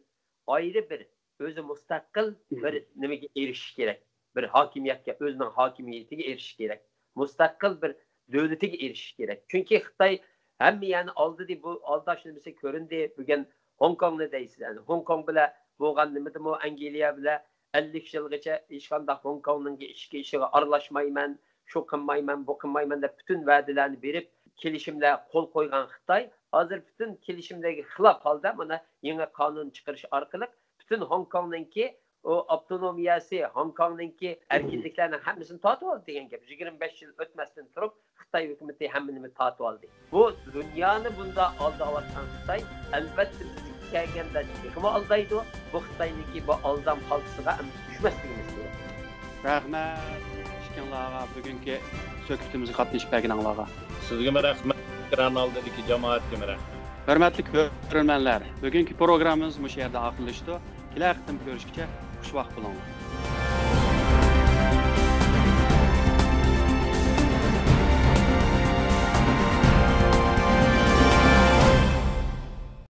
ئايرى بىر، ئۆزى مۇستەقىل بىر نېمىگە ئېرىشىش كېرەك. بىر ھاكىمىيەتكە، ئۆزىنىڭ ھاكىمىيىتىگە ئېرىشىش كېرەك. مۇستەقىل بىر دۆلىتىگە ئېرىشىش كېرەك. چۈنكى خىتاي ھەممە يەرنى ئالدىدى، بۇ ئالداش نېمىسى كۆرۈندى. بۈگۈن خوڭكوڭنى دەيسىز. يەنى خوڭكوڭ بىلەن بولغان نېمىدىمۇ، ئەنگلىيە بىلەن ئەللىك يىلغىچە ھېچقانداق خوڭكوڭنىڭ ئىچكى ئىشىغا ئارىلاشمايمەن، شۇ قىلمايمەن، بۇ قىلمايمەن دەپ پۈتۈن ۋەدىلەرنى بېرىپ، كېلىشىملەر قول قويغان خىتاي ھازىر پۈتۈن كېلىشىملەرگە خىلاپ ھالدا مانا يېڭى قانۇن چىقىرىش ئارقىلىق پۈتۈن خوڭكوڭنىڭكى ئۇ ئاپتونومىيەسى، خوڭكوڭنىڭكى ئەركىنلىكلەرنىڭ ھەممىسىنى تارتىۋالدى دېگەن گەپ. يىگىرمە بەش يىل ئۆتمەستىن تۇرۇپ خىتاي ھۆكۈمىتى ھەممىنى تارتىۋالدى. بۇ دۇنيانى بۇنداق ئالداۋاتقان خىتاي ئەلۋەتتە بىزگە كەلگەندە تېخىمۇ ئالدايدۇ. بۇ خىتاينىڭكى بۇ ئالدام خالتىسىغا ئەمدى چۈشمەسلىكىمىز كېرەك. رەھمەت ئىككىڭلارغا، بۈگۈنكى سۆھبىتىمىزگە قاتنىشىپ بەرگىنىڭلارغا. سىزگىمۇ رەھمەت، ئېكران ئالدىدىكى جامائەتكىمۇ رەھمەت. ھۆرمەتلىك كۆرۈرمەنلەر، بۈگۈنكى پروگراممىمىز مۇشۇ يەردە ئاخىرلىشىدۇ. كېلەر قېتىم كۆرۈشكىچە خۇش ۋاقىت بولۇڭلار.